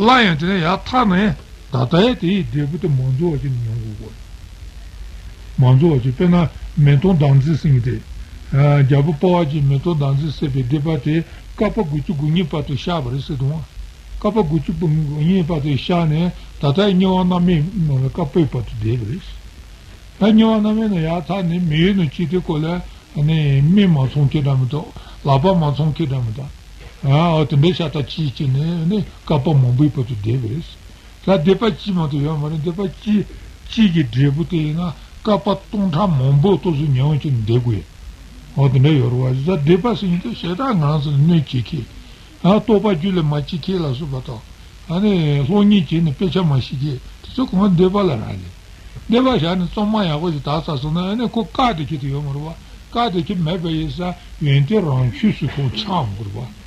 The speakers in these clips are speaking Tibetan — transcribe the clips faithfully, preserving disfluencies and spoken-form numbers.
སླར་ཡང་དེ་ནས་ཡར་ཐར་ནས་ད་ལྟ་ཡང་དེའི་འབྲས་བུ་དེ་མ་འཛོལ་བ་ཅིག་མྱོང་དགོས་གོ། མ་འཛོལ་བ་ཅིག་དཔེར་ན་མེ་ཏོག་མདངས་འཛིན་ཟེར་མཁན་དེ། རྒྱལ་པོ་དཔའ་བ་ཅན་མེ་ཏོག་མདངས་འཛིན་ཟེར་བའི་སྡིག་པ་དེ་བསྐལ་པ་དགུ་བཅུ་གོ་གཉིས་བར་དུ་བཤགས་པ་རེད་ཟེར་འདུག་བསྐལ་པ་དགུ་བཅུ་གོ་གཉིས་བར་དུ་བཤགས་ནས་ད་ལྟ་ཡང་དམྱལ་བ་མནར་མེད་ནང་ལ་བསྐལ་པའི་བར་དུ་བསྡད་པ་རེད། ད་དམྱལ་བ་མནར་མེད་ནང་ཡར་ཐར་ནས་མི་ཡུལ་ནང་སྐྱེས་དུས་སྐབས་ལ་ནི་སྨན་མ་ཚང་མཁན་འདྲ་མི་འདུག་ལག་པ་མ་ཚང་མཁན་འདྲ་མི་འདུག་ཨ་འོ་དེ་འདྲའི་ཤ་སྟག་ཅིག་བྱས་ནས་ནི་བསྐལ་པ་མང་པོའི་བར་དུ་བསྡད་པ་རེད། ད་སྡིག་པ་གཅིག་མ་གཏོགས་ཡོད་མ་རེད། སྡིག་པ་གཅིག་གཅིག་གི་འབྲས་བུ་དེ་ཡིན་ན་བསྐལ་པ་སྟོང་ཕྲག་མང་པོ་ཏོག་ཙམ་ཉལ་བ་ཅིག་བསྡད་དགོས། འོ་དེ་འདྲ་ཡོད་རེད་བ། ད་སྡིག་པ་ཟེར་མཁན་དེ་ཞེ་དྲག་ང་རང་ཚོ་ལ་གནོད་བྱེད་མཁན། ཨ་རྟོགས་པ་རྒྱུད་ལ་མ་སྐྱེས་མཁན་ལ་སོགས་པ་དང་། ཨ་ནི་སློབ་གཉེར་བྱས་ནས་དཔེ་ཆ་མ་ཤེས་མཁན་དེ་ཚོ་གང་སྡིག་པ་ལ་རག་ལས། སྡིག་པ་བཞག་ནས་གཙང་མ་ཡག་པོ་ཞིག་དག་ཚར་སོང་ན་ཨ་ནི་ཁོ་བཀག་སྡོད་མཁན་དེ་ཡོད་མ་རེད་བ། བཀག་སྡོད་མཁན་མེད་པ་ཡིན་ཙང་ཡོན་ཏན་རང་ཆས་སུ་ཁོ་ཆགས་མི་དགོས་རེད་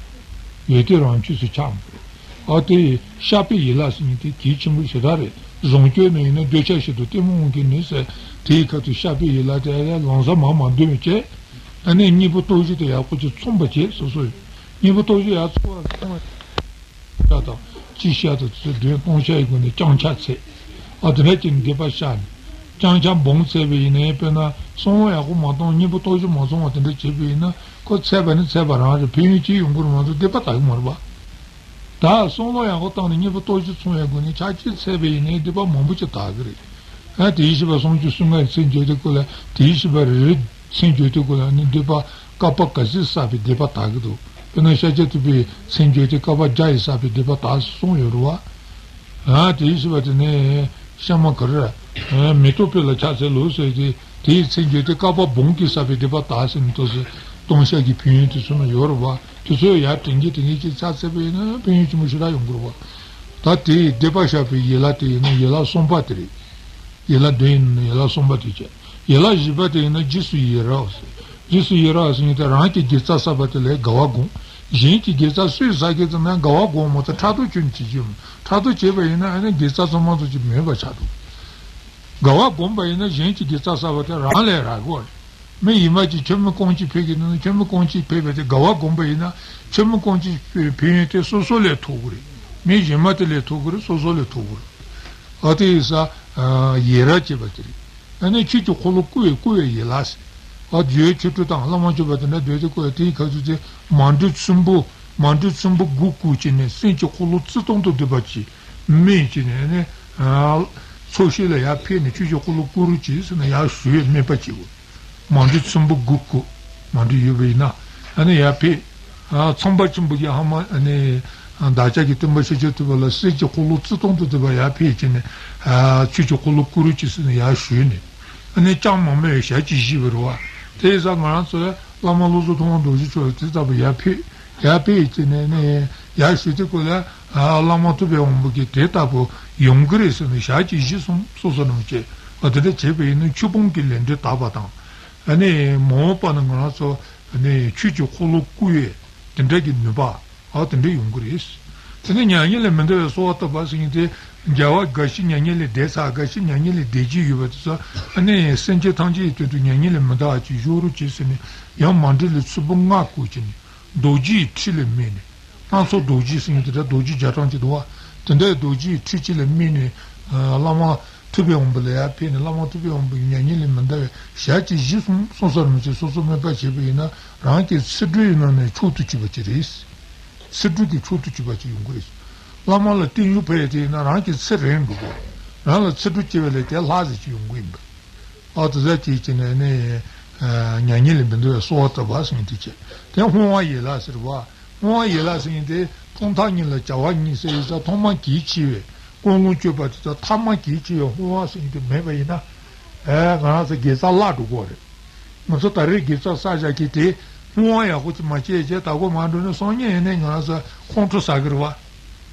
བ། ཡོན་ཏན་རང་ཆས་སུ་ཆགས་མི་དགོས། ཨ་དེ་བཤགས་པའི་ཡན་ལག་ཟེར་མཁན་དེ་གལ་ཆེན་པོ་ཞེ་དྲག་རེད། བཟང་སྤྱོད་ནང་ཡིན་ན་འདོད་ཆགས་ཞེ་སྡང་གཏི་མུག་དབང་གིས་ནི་ཟེར། དེའི་ཁ་ཐུག་བཤགས་པའི་ཡན་ལག་དེ་ཨ་ཡ་ལམ་སང་མར་མ་འདོན་པ་བྱས། ཨ་ནི་གཉེན་པོ་སྟོབས་བཞི་དེ་ཡག་པོ་ཅིག་ཚང་བ་བྱས། སོ་སོ་ཡི་གཉེན་པོ་སྟོབས་བཞི་ཡར་ཚང་བ་ཚང་བ། ཤ་དང་། གཅིག་ཤ་དང་དེ་ཚོ་བདུན་སྟོང་ཤ་ཡི་སྒོ་ནས་བརྐྱང་ཕྱག་འཚལ། ཨ་དེ་འདྲ་བྱས་ནས་སྡིག་པ་བཤགས་ནས། བརྐྱང་ཕྱག་འབུམ་འཚལ་བ་ཡིན་ནའི་དཔེར་ན་བསམ་བློ་ཡག་པོ་མ་བཏང་གཉེན་པོ་སྟོབས་བཞི་མ་ཚང་བ་དེ་འདྲ་བྱས་པ་ཡིན་ན་ཁོ་འཚལ་བ་ནི་འཚལ་བ་རང་རེད། ཕན་ཡོན་ཅི་ཡོང་གི་རེད་མ་གཏོགས་སྡིག་པ་དག་གི་མ་རེད་པ། ད་བསམ་བློ་ཡག་པོ་བཏང་ནས་གཉེན་པོ་སྟོབས་བཞི་ཚང་བའི་སྒོ་ནས་ཕྱག་གཅིག་འཚལ་བ་ཡིན་ནའི་སྡིག་པ་མང་པོ་ཅིག་དག་གི་རེད། ཨ་དེའི་བཤད་པ་སུམ་ཅུ་སོ་ལྔའི་མཚན་བརྗོད་དེ་ཀོ་ལ་དེའི་བཤད་པ་རེ་རེ་མཚན་བརྗོད་དེ་ཀོ་ལ་ནི་སྡིག་པ་བསྐལ་པ་ག་ཚོད་བསགས་པའི་སྡིག་པ་དག་གི་འདུག་དཔེར་ན་ཤཱཀྱ་ཐུབ་པའི་མཚན་བརྗོད་དེ་བསྐལ་པ་བརྒྱ་ཡིས་བསགས་པའི་སྡིག་པ་དག་གསུངས་ཡོད་རེད་བ། ཨ་དེའི་བཤད་པ་དེ་ནི་ཤ་མ་ག་རེ་ར། མེ་ཏོག་དཔེ་ལ་ཕྱག་འཚལ་ལོ་ཟེར་ཏེ་དེའི་མཚན་བརྗོད་དེ་བསྐལ་པ་འབུམ་གྱིས་བསགས་པའི་སྡིག་པ་དག་ཟེར་ནས་ཏོག་ཙམ་སྟོང་ཤ་གི་ཕན་ཡོན་དེ་ཚོ་ན་ཡོད་རེད་བ། དེ་ཚོ་ཡར་དྲན་གྱིས་དྲན་གྱིས་ཅིག་ཕྱག་འཚལ་བ་ཡིན་ན་ཕན་ཡོན་ཆེན་པོ་ཞེ་དྲག་ཡོང་གི་རེད་བ། ད་དེའི་སྡིག་པ་བཤགས་པའི་ཡན་ལག་དེ་ཡིན་ན་ཡན་ལག་གསུམ་པ་དེ་རེད། ཡན་ལག་བདུན་ཡིན་ན་ཡན་ལག་གསུམ་པ་དེ་བྱས། ཡན་ལག་བཞི་པ་དེ་ཡིན་ན་རྗེས་སུ་ཡི་རང་ཟེར། རྗེས་སུ་ཡི་རང་ཟེར་མཁན་དེ་རང་གི་དགེ་རྩ་བསགས་པ་དེ་ལ་དགའ་བ་སྒོམ། གཞན་གྱི་དགེ་རྩ་སུས་བསགས་ཀྱི་ཙམ་ན་དགའ་བ་སྒོམ་མ་གཏོགས་ཕྲག་དོག་ཁྱོན་ནས་བྱེད་ཀྱི་ཡོད་མ་རེད། ཕྲག་དོག་བྱས་པ་ཡིན་ན་ཨ་ནི་དགེ་རྩ་ཚང་མ་ཚོ་ཅིག་མེད་པ་ཆགས་འགྲོ། དགའ་བ་སྒོམ་པ་ཡིན་ན་གཞན་གྱི་དགེ་རྩ་བསགས་པ་དེ་རང་ལས་རག་གི་རེད། མི་གཞན་པ་ཅིག་མཆོད་མེ་སྐོང་ཅིག་ཕུལ་གྱི་འདུག་ན་མཆོད་མེ་སྐོང་ཅིག་ཕུལ་བ་དེ་དགའ་བ་སྒོམ་པ་ཡིན་ན་མཆོད་མེ་སྐོང་ཅིག་ཕུལ་ཕན་ཡོན་དེ་སོ་སོ་ལས་ཐོབ་གི་རེད། མི་གཞན་མ་དེ་ལས་ཐོབ་གི་རེད། སོ་སོ་ལས་ཐོབ་གི་རེད། ཨ་དེ་ཡིན་ཙང་ཡི་རང་བྱེད་པ་དེ་རེད། ཨ་ནི་ཆོས་ཀྱི་འཁོར་ལོ་བསྐོར་བའི་བསྐོར་བའི་ཡན་ལག་ཟེར། ཨ་རྗེ་ཆོས་དྲུག་དང་བླ་མ་མཆོད་པ་དེ་འདྲ་འདོད་དེ་བསྐོར་བ་དེའི་ཁ་ཐུག་དེ་མཎྜལ་ཚོམ་བུ་མཎྜལ་ཚོམ་བུ་དགུ་བསྐོར་བྱས་ནས་སེམས་ཀྱི་འཁོར་ལོ་བརྩི་སྟངས་དང་ལྡན་པ་ཅིག་སྨིན་བྱས་ནས་ཨ་ནི་ཚོགས་ཞིང་ལ་ཡར་ཕེབས་ནས་ཆོས་ཀྱི་འཁོར་ལོ་བསྐོར་རོགས་གྱིས་ཟེར་ནས་ཡར་ཞུ་ཡས་སྨོན་པ་བྱེད་དགོས། མཎྜལ་ཚོམ་བུ་དགུ་བསྐོར། མཎྜལ་ཡོད་པ་ཡིན་ན། ཨ་ནི་ཡར་ཕེབས། ཨ་ཚངས་པ་ཆེན་པོ་གི་ཧ་མ་ཨ་ནི་བདག་ཅག་གི་སྟོན་པ་ཤཱཀྱ་ཐུབ་པ་ལ་སེམས་ཀྱི་འཁོར་ལོ་བརྩི་སྟངས་དང་ལྡན་པ་ཡར་ཕེབས་བྱས་ནས། ཨ་ཆོས་ཀྱི་འཁོར་ལོ་བསྐོར་རོགས་གྱིས་ཟེར་ནས་ཡར་ཞུས་ནས། ཨ་ནི་ཅང་མ་སྨྲས་པའི་ཞལ་གྱིས་བཞེས་པ་རེད་བ། དེ་ཡིན་ཙང་ང་རང་ཚོ་བླ་མ་བློ་བཟང་ཐུབ་དབང་རྡོ་རྗེ་མཆོག་དེ་ལྟ་བུ་ཡར་ཕེབས། ཡར་ཕེབས་བྱས་ནས་ནི་ཡར་ཞུ་དུས་སྐབས་ལ། ཨ་བླ་མ་ཐུབ་པའི་དབང་པོ་གིས་དེ་ལྟ་བུ་ཡོང་གི་རེད་ཟེར་ནས་ཞལ་གྱིས་བཞེས་སོང་། སོ་སོ་རང་བྱས། ཨ་དེ་འདྲ་བྱས་པ་ཡིན་ན་ཆོས་སྤོང་གི་ལས་འབྲས་དག་པ་དང་། ཨ་ནི་མ་འོངས་པ་ན་ང་རང་ཚོ་ཨ་ནི་ཆོས་ཀྱི་འཁོར་ལོ་བསྐོར་བའི་དེ་འདྲ་གི་ནུས་པ་ཨ་དེ་འདྲ་ཡོང་གི་རེད། དེ་ནས་མྱ་ངན་ལས་མི་འདའ་བའི་གསོལ་བ་བཏབ་པ་ཟེར་མཁན་དེ། རྒྱལ་བ་འགའ་ཞིག་མྱ་ངན་ལས་འདས་ཚར། འགའ་ཞིག་མྱ་ངན་ལས་འདས་ཀྱི་ཡོད་པ་དེ་ཚོ་ཨ་ནི་སེམས་ཅན་ཐམས་ཅད་ཀྱི་དོན་དུ་མྱ་ངན་ལས་མི་འདའ་བ་ཅིག་ཤོག་རོགས་གྱིས་ཟེར་ནས་ཡང་མཎྜལ་ཚོམ་བུ་ལྔ་བསྐོར་བྱས་ནས་རྡོ་རྗེའི་ཁྲི་ལ་དམིགས་ནས། སྣ་ཚོགས་རྡོ་རྗེ་ཟེར་མཁན་དེ་འདྲ་རྡོ་རྗེ་བརྒྱ་གྲངས་ཅིག་འདུག་བ། དེ་འདྲའི་རྡོ་རྗེའི་ཁྲི་གཅིག་ལ་དམིགས་ནས་བླ་མ་ཐུབ་པའི་དབང་པོ་ལ་ཡར་ཕེབས་ནས། བླ་མ་ཐུབ་པའི་དབང་པོ་ཡིས་མྱ་ངན་ལས་མི་འདའ་བའི་ཞལ་གྱིས་བཞེས་སོང་། སོ་སོ་རང་བྱས། སོ་སོ་སྨོན་པ་བྱས་པ་ཡིན་ན་རང་གི་ཚེ་སྒྲུབ་ཡི་ནང་ནས་མཆོག་ཏུ་གྱུར་པ་ཅིག་རེད། ཚེ་སྒྲུབ་ཀྱི་མཆོག་ཏུ་གྱུར་པ་ཅིག་ཡོང་གི་རེད། བླ་མ་ལ་བརྟན་བཞུགས་ཕུལ་ཡས་དེ་ཡིན་ན་རང་གི་ཚེ་རིང་འགྲོ་གི་རེད། རང་ལ་ཚེ་སྒྲུབ་སྐྱེ་བ་ལས་དེ་ལྷག་ཙམ་ཅིག་ཡོང་གི་ཡིན་པ། ཨ་དེ་ཟ་ཅིག་བྱས་ནས་ནི་མྱ་ངན་ལས་མི་འདའ་བའི་གསོལ་བ་བཏབ་པ་ཟེར་མཁན་དེ་བྱས། དེ་བསྔོ་བ་ཡན་ལག་ཟེར་བ། བསྔོ་བ་ཡན་ལག་ཟེར་མཁན་དེ་ཐོག་མཐའ་གཉིས་ལ་བྱ་བ་གཉིས་ཟེར་ཡིན་ཙང་ཐོག་མ་གལ་ཆེ་བའི་ཀུན་སློང་བཅོས་པ་དེ་དང་ཐ་མ་གལ་ཆེ་བའི་བསྔོ་བ་ཟེར་མཁན་དེ་མེད་པ་ཡིན་ན། ཨེ་ང་རང་ཚོ་དགེ་རྩ་བརླག་འགྲོ་གི་རེད། ང་ཚོ་ད་རེས་དགེ་རྩ་བསགས་བཞག་གི་དེ་བསྔོ་བ་ཡག་པོ་ཅིག་མ་བྱས་རྗེས་ད་གོ་མ་འགྲོ་ནས་སང་ཉིན་ཡིན་ནའི་ང་རང་ཚོ་ཁོང་ཁྲོ་ཟ་གི་རེད་བ།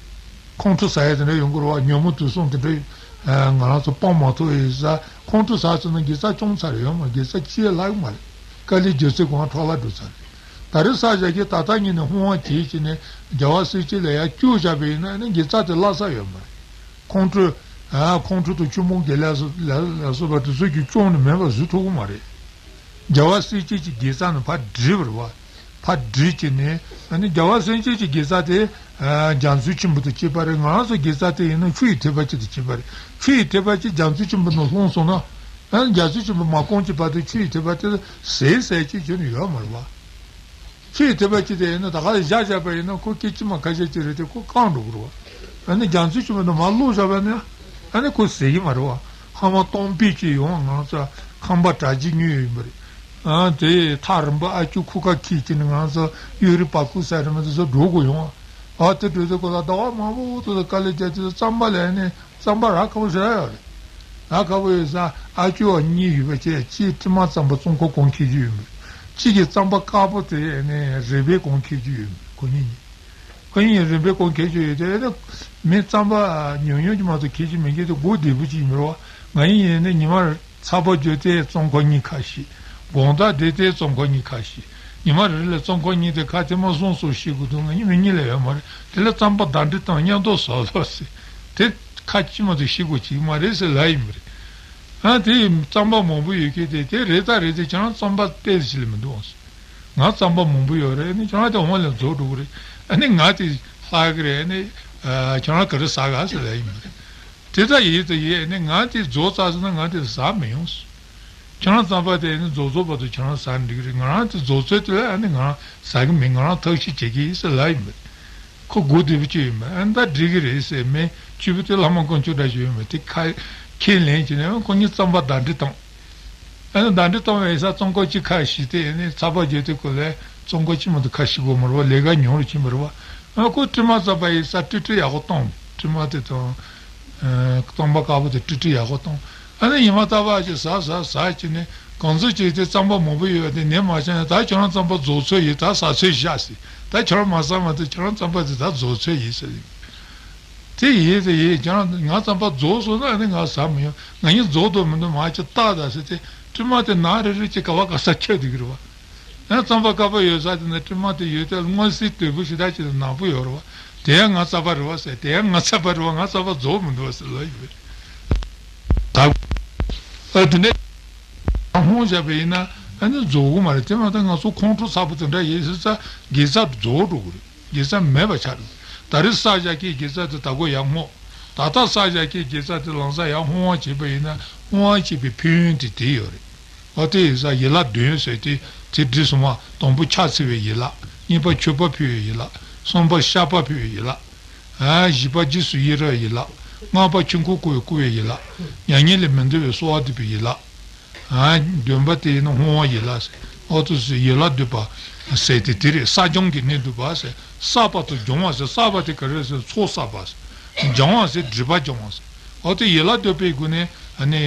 ཁོང་ཁྲོ་ཟ་ཡས་དེ་འདྲ་ཡོང་གི་རེད་བ། ཉོན་མོངས་དུག་གསུམ་དེ་འདྲ་ང་རང་ཚོ་སྤང་མ་ཐུབ་ཡིན་ཙང་ཁོང་ཁྲོ་ཟ་ཚར་ན་དགེ་རྩ་བཅོམ་ཚར་རེད། ཡོད་མ་རེད། དགེ་རྩ་ཅི་ཡང་ལྷག་གི་མ་རེད། དཀའ་ལས་བརྒྱབ་ཚེ་གང་འཕྲོ་བརླག་འགྲོ་ཚར་རེད། ད་རེས་བསགས་བཞག་གི་ད་ལྟ་ཉིད་ནས་བསྔོ་བ་བྱེད་བྱས་ནས་རྒྱལ་བ་སྲས་བཅས་ལ་ཡར་བསྐྱུར་བཞག་པ་ཡིན་ན་ནི་དགེ་རྩ་དེ་བརླག་ས་ཡོད་མ་རེད། ཁོང་ཁྲོ། ཨ་ཁོང་ཁྲོ་དང་ཆོས་སྤོང་དགེ་ལེགས་ལ་སོགས་པ་དེ་ཚོ་གིས་བཅོམ་ནས་མེད་པ་བཟོ་ཐུབ་ཀྱི་མ་རེད། རྒྱལ་བ་སྲས་བཅས་ཀྱི་དགེ་རྩ་ནི་ཕར་བསྒྲིབས་པ་རེད་བ། ཕར་བསྒྲིལ་བྱས་ནས། ཨ་ནི་རྒྱལ་བ་སེང་གེ་གི་དགེ་རྩ་དེ་རྒྱ་མཚོ་ཆེན་པོ་དང་གཅིག་པ་རེད། ང་རང་ཚོ་དགེ་རྩ་དེ་ཡིན་ན་ཆུ་ཡི་ཐིགས་པ་གཅིག་དང་གཅིག་པ་རེད། ཆུ་ཡི་ཐིགས་པ་གཅིག་རྒྱ་མཚོ་ཆེན་པོ་ནང་ལྷུང་སོང་ན། ཨ་ནི་རྒྱ་མཚོ་ཆེན་པོ་མ་སྐམ་གྱི་བར་དུ་ཆུ་ཡི་ཐིགས་པ་དེ་ཟད་ཟེར་གྱི་རྒྱུ་ནི་ཡོད་མ་རེད་བ། ཆུ་ཡི་ཐིགས་པ་གཅིག་དེ་ཡིན་ན་ད་ག་ལ་བཞག་བཞག་པ་ཡིན་ན་ཁོ་སྐད་ཅིག་མ་ཁ་ཤས་ཅིག་རེད་དེ་ཁོ་སྐམ་འགྲོ་གི་རེད་བ། ཨ་ནི་རྒྱ་མཚོ་ཆེན་པོ་ནང་མར་བླུགས་བཞག་པ་ཡིན་ན་ཨ་ནི་ཁོ་ཟད་ཀྱི་མ་རེད་བ། ཧ་མ་སྟོང་པས་ཀྱི་ཡོང་ང་ཚོ་ཁང་པ་གྲ་སྒྲིག་ཉོས་ཡོད་པ་རེད། ཨ་དེ་ཐག་རིང་པོ་ཨ་ཅོ་ཁུག་ཁ་འཁྱེར་གྱི་ནི་ང་ཚོ་གཡུ་རི་བར་ཁུག་ཟེར་རེད་མ་དེ་ཚོ་འགྲོ་དགོས་ཡོང་བ། ཨ་དེ་འགྲོ་དུས་ཁོ་ལ་ཟླ་བ་མང་པོ་དེ་ཚོ་དཀའ་ལས་བརྒྱབ་དུས་རྩམ་པ་ལས་ནི། རྩམ་པ་རག་ཁ་པོ་ཞེ་དྲག་ཡོད་རེད། རག་ཁ་པོ་ཡོད་ས་ཨ་ཅོ་གཉིས་ཡོད་པ་བྱས་གཅིག་ཀྲི་མ་རྩམ་པ་བཙོང་ཁ་གོང་འཁྱེར་རྒྱུ་ཡོད་མོད། གཅིག་གི་རྩམ་པ་དཀར་པོ་དེ་ནས་རིལ་བའི་གོང་འཁྱེར་རྒྱུ་ཡོད་མོད་ཁོ་གཉིས་གཉིས། ཁོ་གཉིས་རིལ་བའི་གོང་འཁྱེར་རྒྱུ་ཡོད་དེ་ནི་མི་རྩམ་པ་ཉུང་ཉུང་ཅིག་མ་གཏོགས་འཁྱེར་རྒྱུ་མེད་མཁན་དེ་སྒོ་བདེ་པོ་ཅིག་ཡིན་མོད་རེད་བ། ང་ཡིན་ཡིན་ནི་ཉི་མ་ཚ་པོ་བརྗོད་དེ་རྩམ་ཁ་གཉིས་ཁ་ཤས། དགོང་དག་བསྡད་དེ་རྩམ་ཁ་གཉིས་ཁ་ཤས། ཉི་མ་རེ་རེ་ལ་རྩམ་ཁ་གཉིས་དེ་ཁ་དེ་མ་བཟུང་སོ་ཤི་དགོས་འདུག་ང་གཉིས་མི་གཉིས་ལས་ཡོད་མ་རེད། དེ་ལ་རྩམ་པ་ཟླ་འདྲི་དང་མཉམ་དུ་ཟ་ལོ་ཟེར། དེ་ཁ་ཅི་མ་གཏོགས་ཤི་དགོས་ཅིག་མ་རེད་ཟེར་ལབ་ཡིན་པ་རེད། ཨ་དེ་རྩམ་པ་མང་པོ་ཡོད་ཀྱི་དེ་དེ་རེད་ད་རེད་དེ་ཁྱེད་རང་རྩམ་པ་ཏོག་ཙམ་ལས་མི་འདུག་ཨང་། ང་རྩམ་པ་མང་པོ་ཡོད་རེད་ཨ་ནི་ཁྱེད་རང་དེ་འོང་ལས་རྫོགས་འགྲོ་གི་རེད། ཨ་ནི་ང་དེ་ལྷག་གི་རེད་ཨ་ནི། ཁྱེད་རང་ག་རེ་ཟ་ག་ཟེར་ལབ་ཡིན་པ་རེད། དེ་ལྟར་ཡིན་དུ་ཡིན་ནི་ང་དེ་རྫོགས་ཚར་སོང་ན་ང་དེ་ཟ་མི་ཡོང་། ཁྱེད་རང་རྩམ་པ་དེ་ནི་རྫོགས་རྫོགས་བར་དུ་ཁྱེད་རང་ཟ་འགྲིག་གི་རེད། ང་རང་དེ་རྫོགས་ཚར་དུས་ཨ་ནི་ང་རང་ཟ་གི་མིན། ང་རང་ཐབས་ཤེས་བྱེད་ཀྱི་ཡིན་ཟེར་ལབ་ཡིན་པ། ཁོ་མགོ་བདེ་པོ་ཅིག་ཡོད་མ་ཨ་ནི་ད་འགྲིག་གི་རེད་ཟེར་མི་སྐྱིད་པོ་དེ་ལྷ་མོ་དཀོན་མཆོག་འདྲ་ཞིག་ཡོད་མ་དེ་ཁ་ཁས་ལེན་བྱས་ནས་ཁོ་གཉིས་རྩམ་པ་ཟླ་འདྲི་བཏང་། ཨ་ནི་ཟླ་འདྲི་བཏང་བའི་ས་རྩམ་ཁ་གཅིག་ཁ་ཤས་དེ་ཨ་ནི་ཚ་བ་བརྗོད་དེ་ཁོ་ལས་རྩམ་ཁ་གཅིག་མ་གཏོགས་ཁ་ཤས་དགོས་མ་རེད་བ། ལས་ཀ་ཉུང་རུ་ཕྱིན་པ་རེད་བ། ཨ་ཁོ་ཀྲི་མ་རྩམ་པ་ཡི་ས་ཀྲི་ཀྲི་ཡག་པོ་བཏང་། ཀྲི་མ་དེ་དང་། ཨ་རྩམ་པ་དཀར་པོ་དེ་ཀྲི་ཀྲི་ཡག་པོ་བཏང་། ཨ་ནི་ཉི་མ་རྩམ་པ་ཅིག་ཟ་ཟ་ཟ་བྱས་ནས་གང་ཚོད་ཅིག་དེ་རྩམ་པ་མང་པོ་ཡོད་པ་དེ་ནས་མ་བྱས་ན་ད་ཁྱོད་རང་རྩམ་པ་རྫོགས་ཚོད་ཡིན། ད་ཟ་ཚོད་བཞག་ཟེར། ད་ཁྱོད་རང་མ་ཟ་མ་གཏོགས་ཁྱོད་རང་རྩམ་པ་དེ་ད་རྫོགས་ཚོད་ཡིན་ཟེར། དེ་ཡིན་དེ་ཡིན་ཀྱང་ང་རྩམ་པ་རྫོགས་སོང་ན་ཨ་ནི་ང་ཟ་མི་ཡོང་། ང་གཉིས་རྫོགས་འདུག་མི་འདུག་མ་ཅིག་བལྟ་ད་ཟེར་ཏེ་ཀྲི་མ་དེ་ནང་རེ་རེ་ཅིག་ག་བ་ག་ས་ཁྱེར་བསྡད་ཀྱི་རེད་བ། ཡང་རྩམ་པ་དཀར་པོ་ཡོད་ས་དེ་ན་ཀྲི་མ་དེ་ཡོད་དེ་སྔོན་སྲིད་དོད་པོ་ཞེ་དྲག་ཅིག་དང་ནག་པོ་ཡོད་རེད་བ། དེ་ཡང་ང་རྩམ་པ་རེད་བ་ཟེར། དེ་ཡང་ང་རྩམ་པ་རེད་བ། ང་རྩམ་པ་རྫོགས་མི་འདུག་བ་ཟེར་ལབ་ཡོད་རེད། ད་ཨ་དེ་ནས་ཧོང་བཞག་པ་ཡིན་ན་ཨ་ནི་རྫོགས་གི་མ་རེད། དེ་མ་ད་ང་ཚོ་ཁོང་ཁྲོ་ཚ་པོ་དེ་འདྲ་ཡིན་ཟེར་ས་དགེ་རྩ་རྫོགས་འགྲོ་གི་རེད། དགེ་རྩ་མེད་པ་ཆགས་འགྲོ། ད་རེས་བསགས་བཞག་གི་དགེ་རྩ་དེ་ད་གོ་ཡར་སྔོག་ད་ལྟ་བསགས་བཞག་གི་དགེ་རྩ་དེ་ལམ་སང་ཡར་སྔོག་པ་བྱས་པ་ཡིན་ན་སྔོག་པ་བྱས་པའི་ཕན་ཡོན་དེ་དེ་ཡོད་རེད། འོ་དེ་ཡིན་ཙང་ཡན་ལག་བདུན་ཟེར་དེ་དེ་འགྲིག་སོང་བ། དང་པོ་ཕྱག་འཚལ་བའི་ཡན་ལག་གཉིས་པ་མཆོད་པ་ཕུལ་བའི་ཡན་ལག་གསུམ་པ་བཤགས་པ་ཕུལ་བའི་ཡན་ལག་ཨ་བཞི་པ་རྗེས་སུ་ཡི་རང་བའི་ཡན་ལག་ལྔ་པ་ཆོས་འཁོར་བསྐོར་བའི་བསྐོར་བའི་ཡན་ལག་མྱ་ངན་ལས་མི་འདའ་བའི་གསོལ་བ་འདེབས་པའི་ཡན་ལག་ཨ་བདུན་པ་དེ་ཡིན་ན་བསྔོ་བ་ཡན་ལག་ཟེར། ཨོ་ཏུ་སུ་ཡན་ལག་བསྡུས་པ་ཟེར་དེ་དེ་རེད། བསགས་སྦྱང་གི་གནད་བསྡུས་པ་ཟེར། བསགས་པ་དང་སྦྱང་བ་ཟེར། བསགས་པ་དེ་ག་རེ་ཟེར། ཚོགས་བསགས་པ་ཟེར། སྦྱང་བ་ཟེར་སྒྲིབ་པ་སྦྱང་བ་ཟེར། ཨོ་དེ་ཡན་ལག་བསྡུས་པའི་སྒོ་ནས་ཨ་ནི་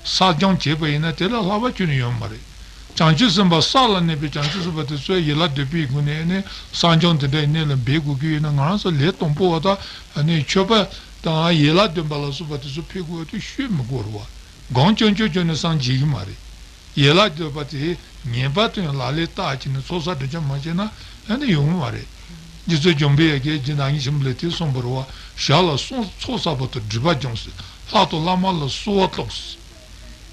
བསགས་སྦྱང་བྱས་པ་ཡིན་ན་དེ་ལས་ལྷག་པ་ཁྱོན་ནས་ཡོད་མ་རེད། བྱང་ཆུབ་སེམས་དཔའ་ས་ལ་གནས་པའི་བྱང་ཆུབ་སེམས་དཔའ་དེ་ཚོས་ཡན་ལག་བསྡུས་པའི་སྒོ་ནས་ཨ་ནི་བསགས་སྦྱང་དེ་འདྲའི་གནད་ལ་འབད་དགོས་ཀྱི་ཡོད་ན་ང་རང་ཚོ་ལས་དང་པོ་བ་དང་ཨ་ནི་མཆོད་པ་དང་ཡན་ལག་བདུན་པ་ལ་སོགས་པ་དེ་ཚོ་ཕུལ་དགོས་པ་དེ་ཤོད་མི་དགོས་རེད་བ། གང་བྱུང་བྱུང་བྱུང་ནས་སངས་རྒྱས་ཀྱི་མ་རེད། ཡན་ལག་བསྡུས་པ་དེ་ངེས་པར་དུ་ཡང་ལག་ལེན་བསྟར་བྱས་ནས་ཚོགས་བསགས་སྒྲིབ་སྦྱང་མ་བྱས་ན་ཨ་ནི་ཡོང་གི་མ་རེད། རྗེ་བཙུན་འཇམ་དཔལ་དབྱངས་ཀྱིས་རྗེ་བདག་ཉིད་ཆེན་པོ་ལ་དེ་གསུངས་པ་རེད་བ། ཞར་ལ་གསུངས། ཚོགས་བསགས་པ་དང་སྒྲིབ་པ་སྦྱོངས་ཟེར། ལྷ་དང་བླ་མ་ལ་གསོལ་བ་བཏབ་ཟེར།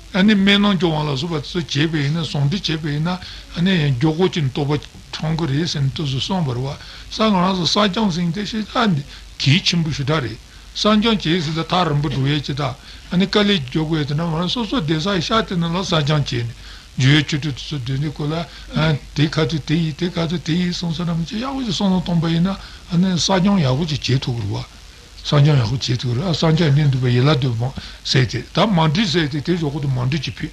ཨ་ནི་སྨན་སྣ་སྦྱོང་བ་ལ་སོགས་པ་དེ་ཚོ་བྱས་པ་ཡིན་ན་ཟུང་འབྲེལ་བྱས་པ་ཡིན་ན་ཨ་ནི་མགྱོགས་པོ་ཅིག་རྟོགས་པ་འཆང་གི་རེད་ཟེར་ནས་དེ་ཚོ་གསུངས་པ་རེད་བ། ས་ང་རང་ཚོ་བསགས་སྦྱང་ཟེར་མཁན་དེ་ཞེ་དྲག་གལ་ཆེན་པོ་ཞེ་དྲག་རེད། བསགས་སྦྱང་བྱེད་ཟེར་ཏེ་ཐག་རིང་པོ་འགྲོ་ཡས་ཅིག་དང་ཨ་ནི་དཀའ་ལས་རྒྱག་དགོས་ཡས་དེ་འདྲ་མ་རེད། སོ་སོ་བསྡད་སའི་ཤག་དེ་ནང་ལ་བསགས་སྦྱང་བྱས་ནས་འཇུ་ཡས་ཆོས་དྲུག་དེ་ཚོ་སྡོད་ནས་ཁོ་ལ་ཨ་དེ་ག་ཚོད་དེ་ཡིན། དེ་ག་ཚོད་དེ་ཡིན་གསུངས་ས་ར་མི་ཅིག་ཡག་པོ་ཅིག་བསམ་བློ་གཏོང་པ་ཡིན་ན་ཨ་ནི་བསགས་སྦྱང་ཡག་པོ་ཅིག་བྱེད་ཐུབ་ཀྱི་རེད་བ། བསགས་སྦྱང་ཡག་པོ་བྱེད་ཐུབ་ཀྱི་རེད། ཨ་བསགས་སྦྱང་གནད་བསྡུས་པ་ཡན་ལག་བསྡུས་པ་ཟེར་ཏེ་ད་མ་འགྲིག་ཟེར་ཏེ་དེ་ཞོག་ཁོ་དུ་མ་འགྲིག་ཅིག་ཕུད།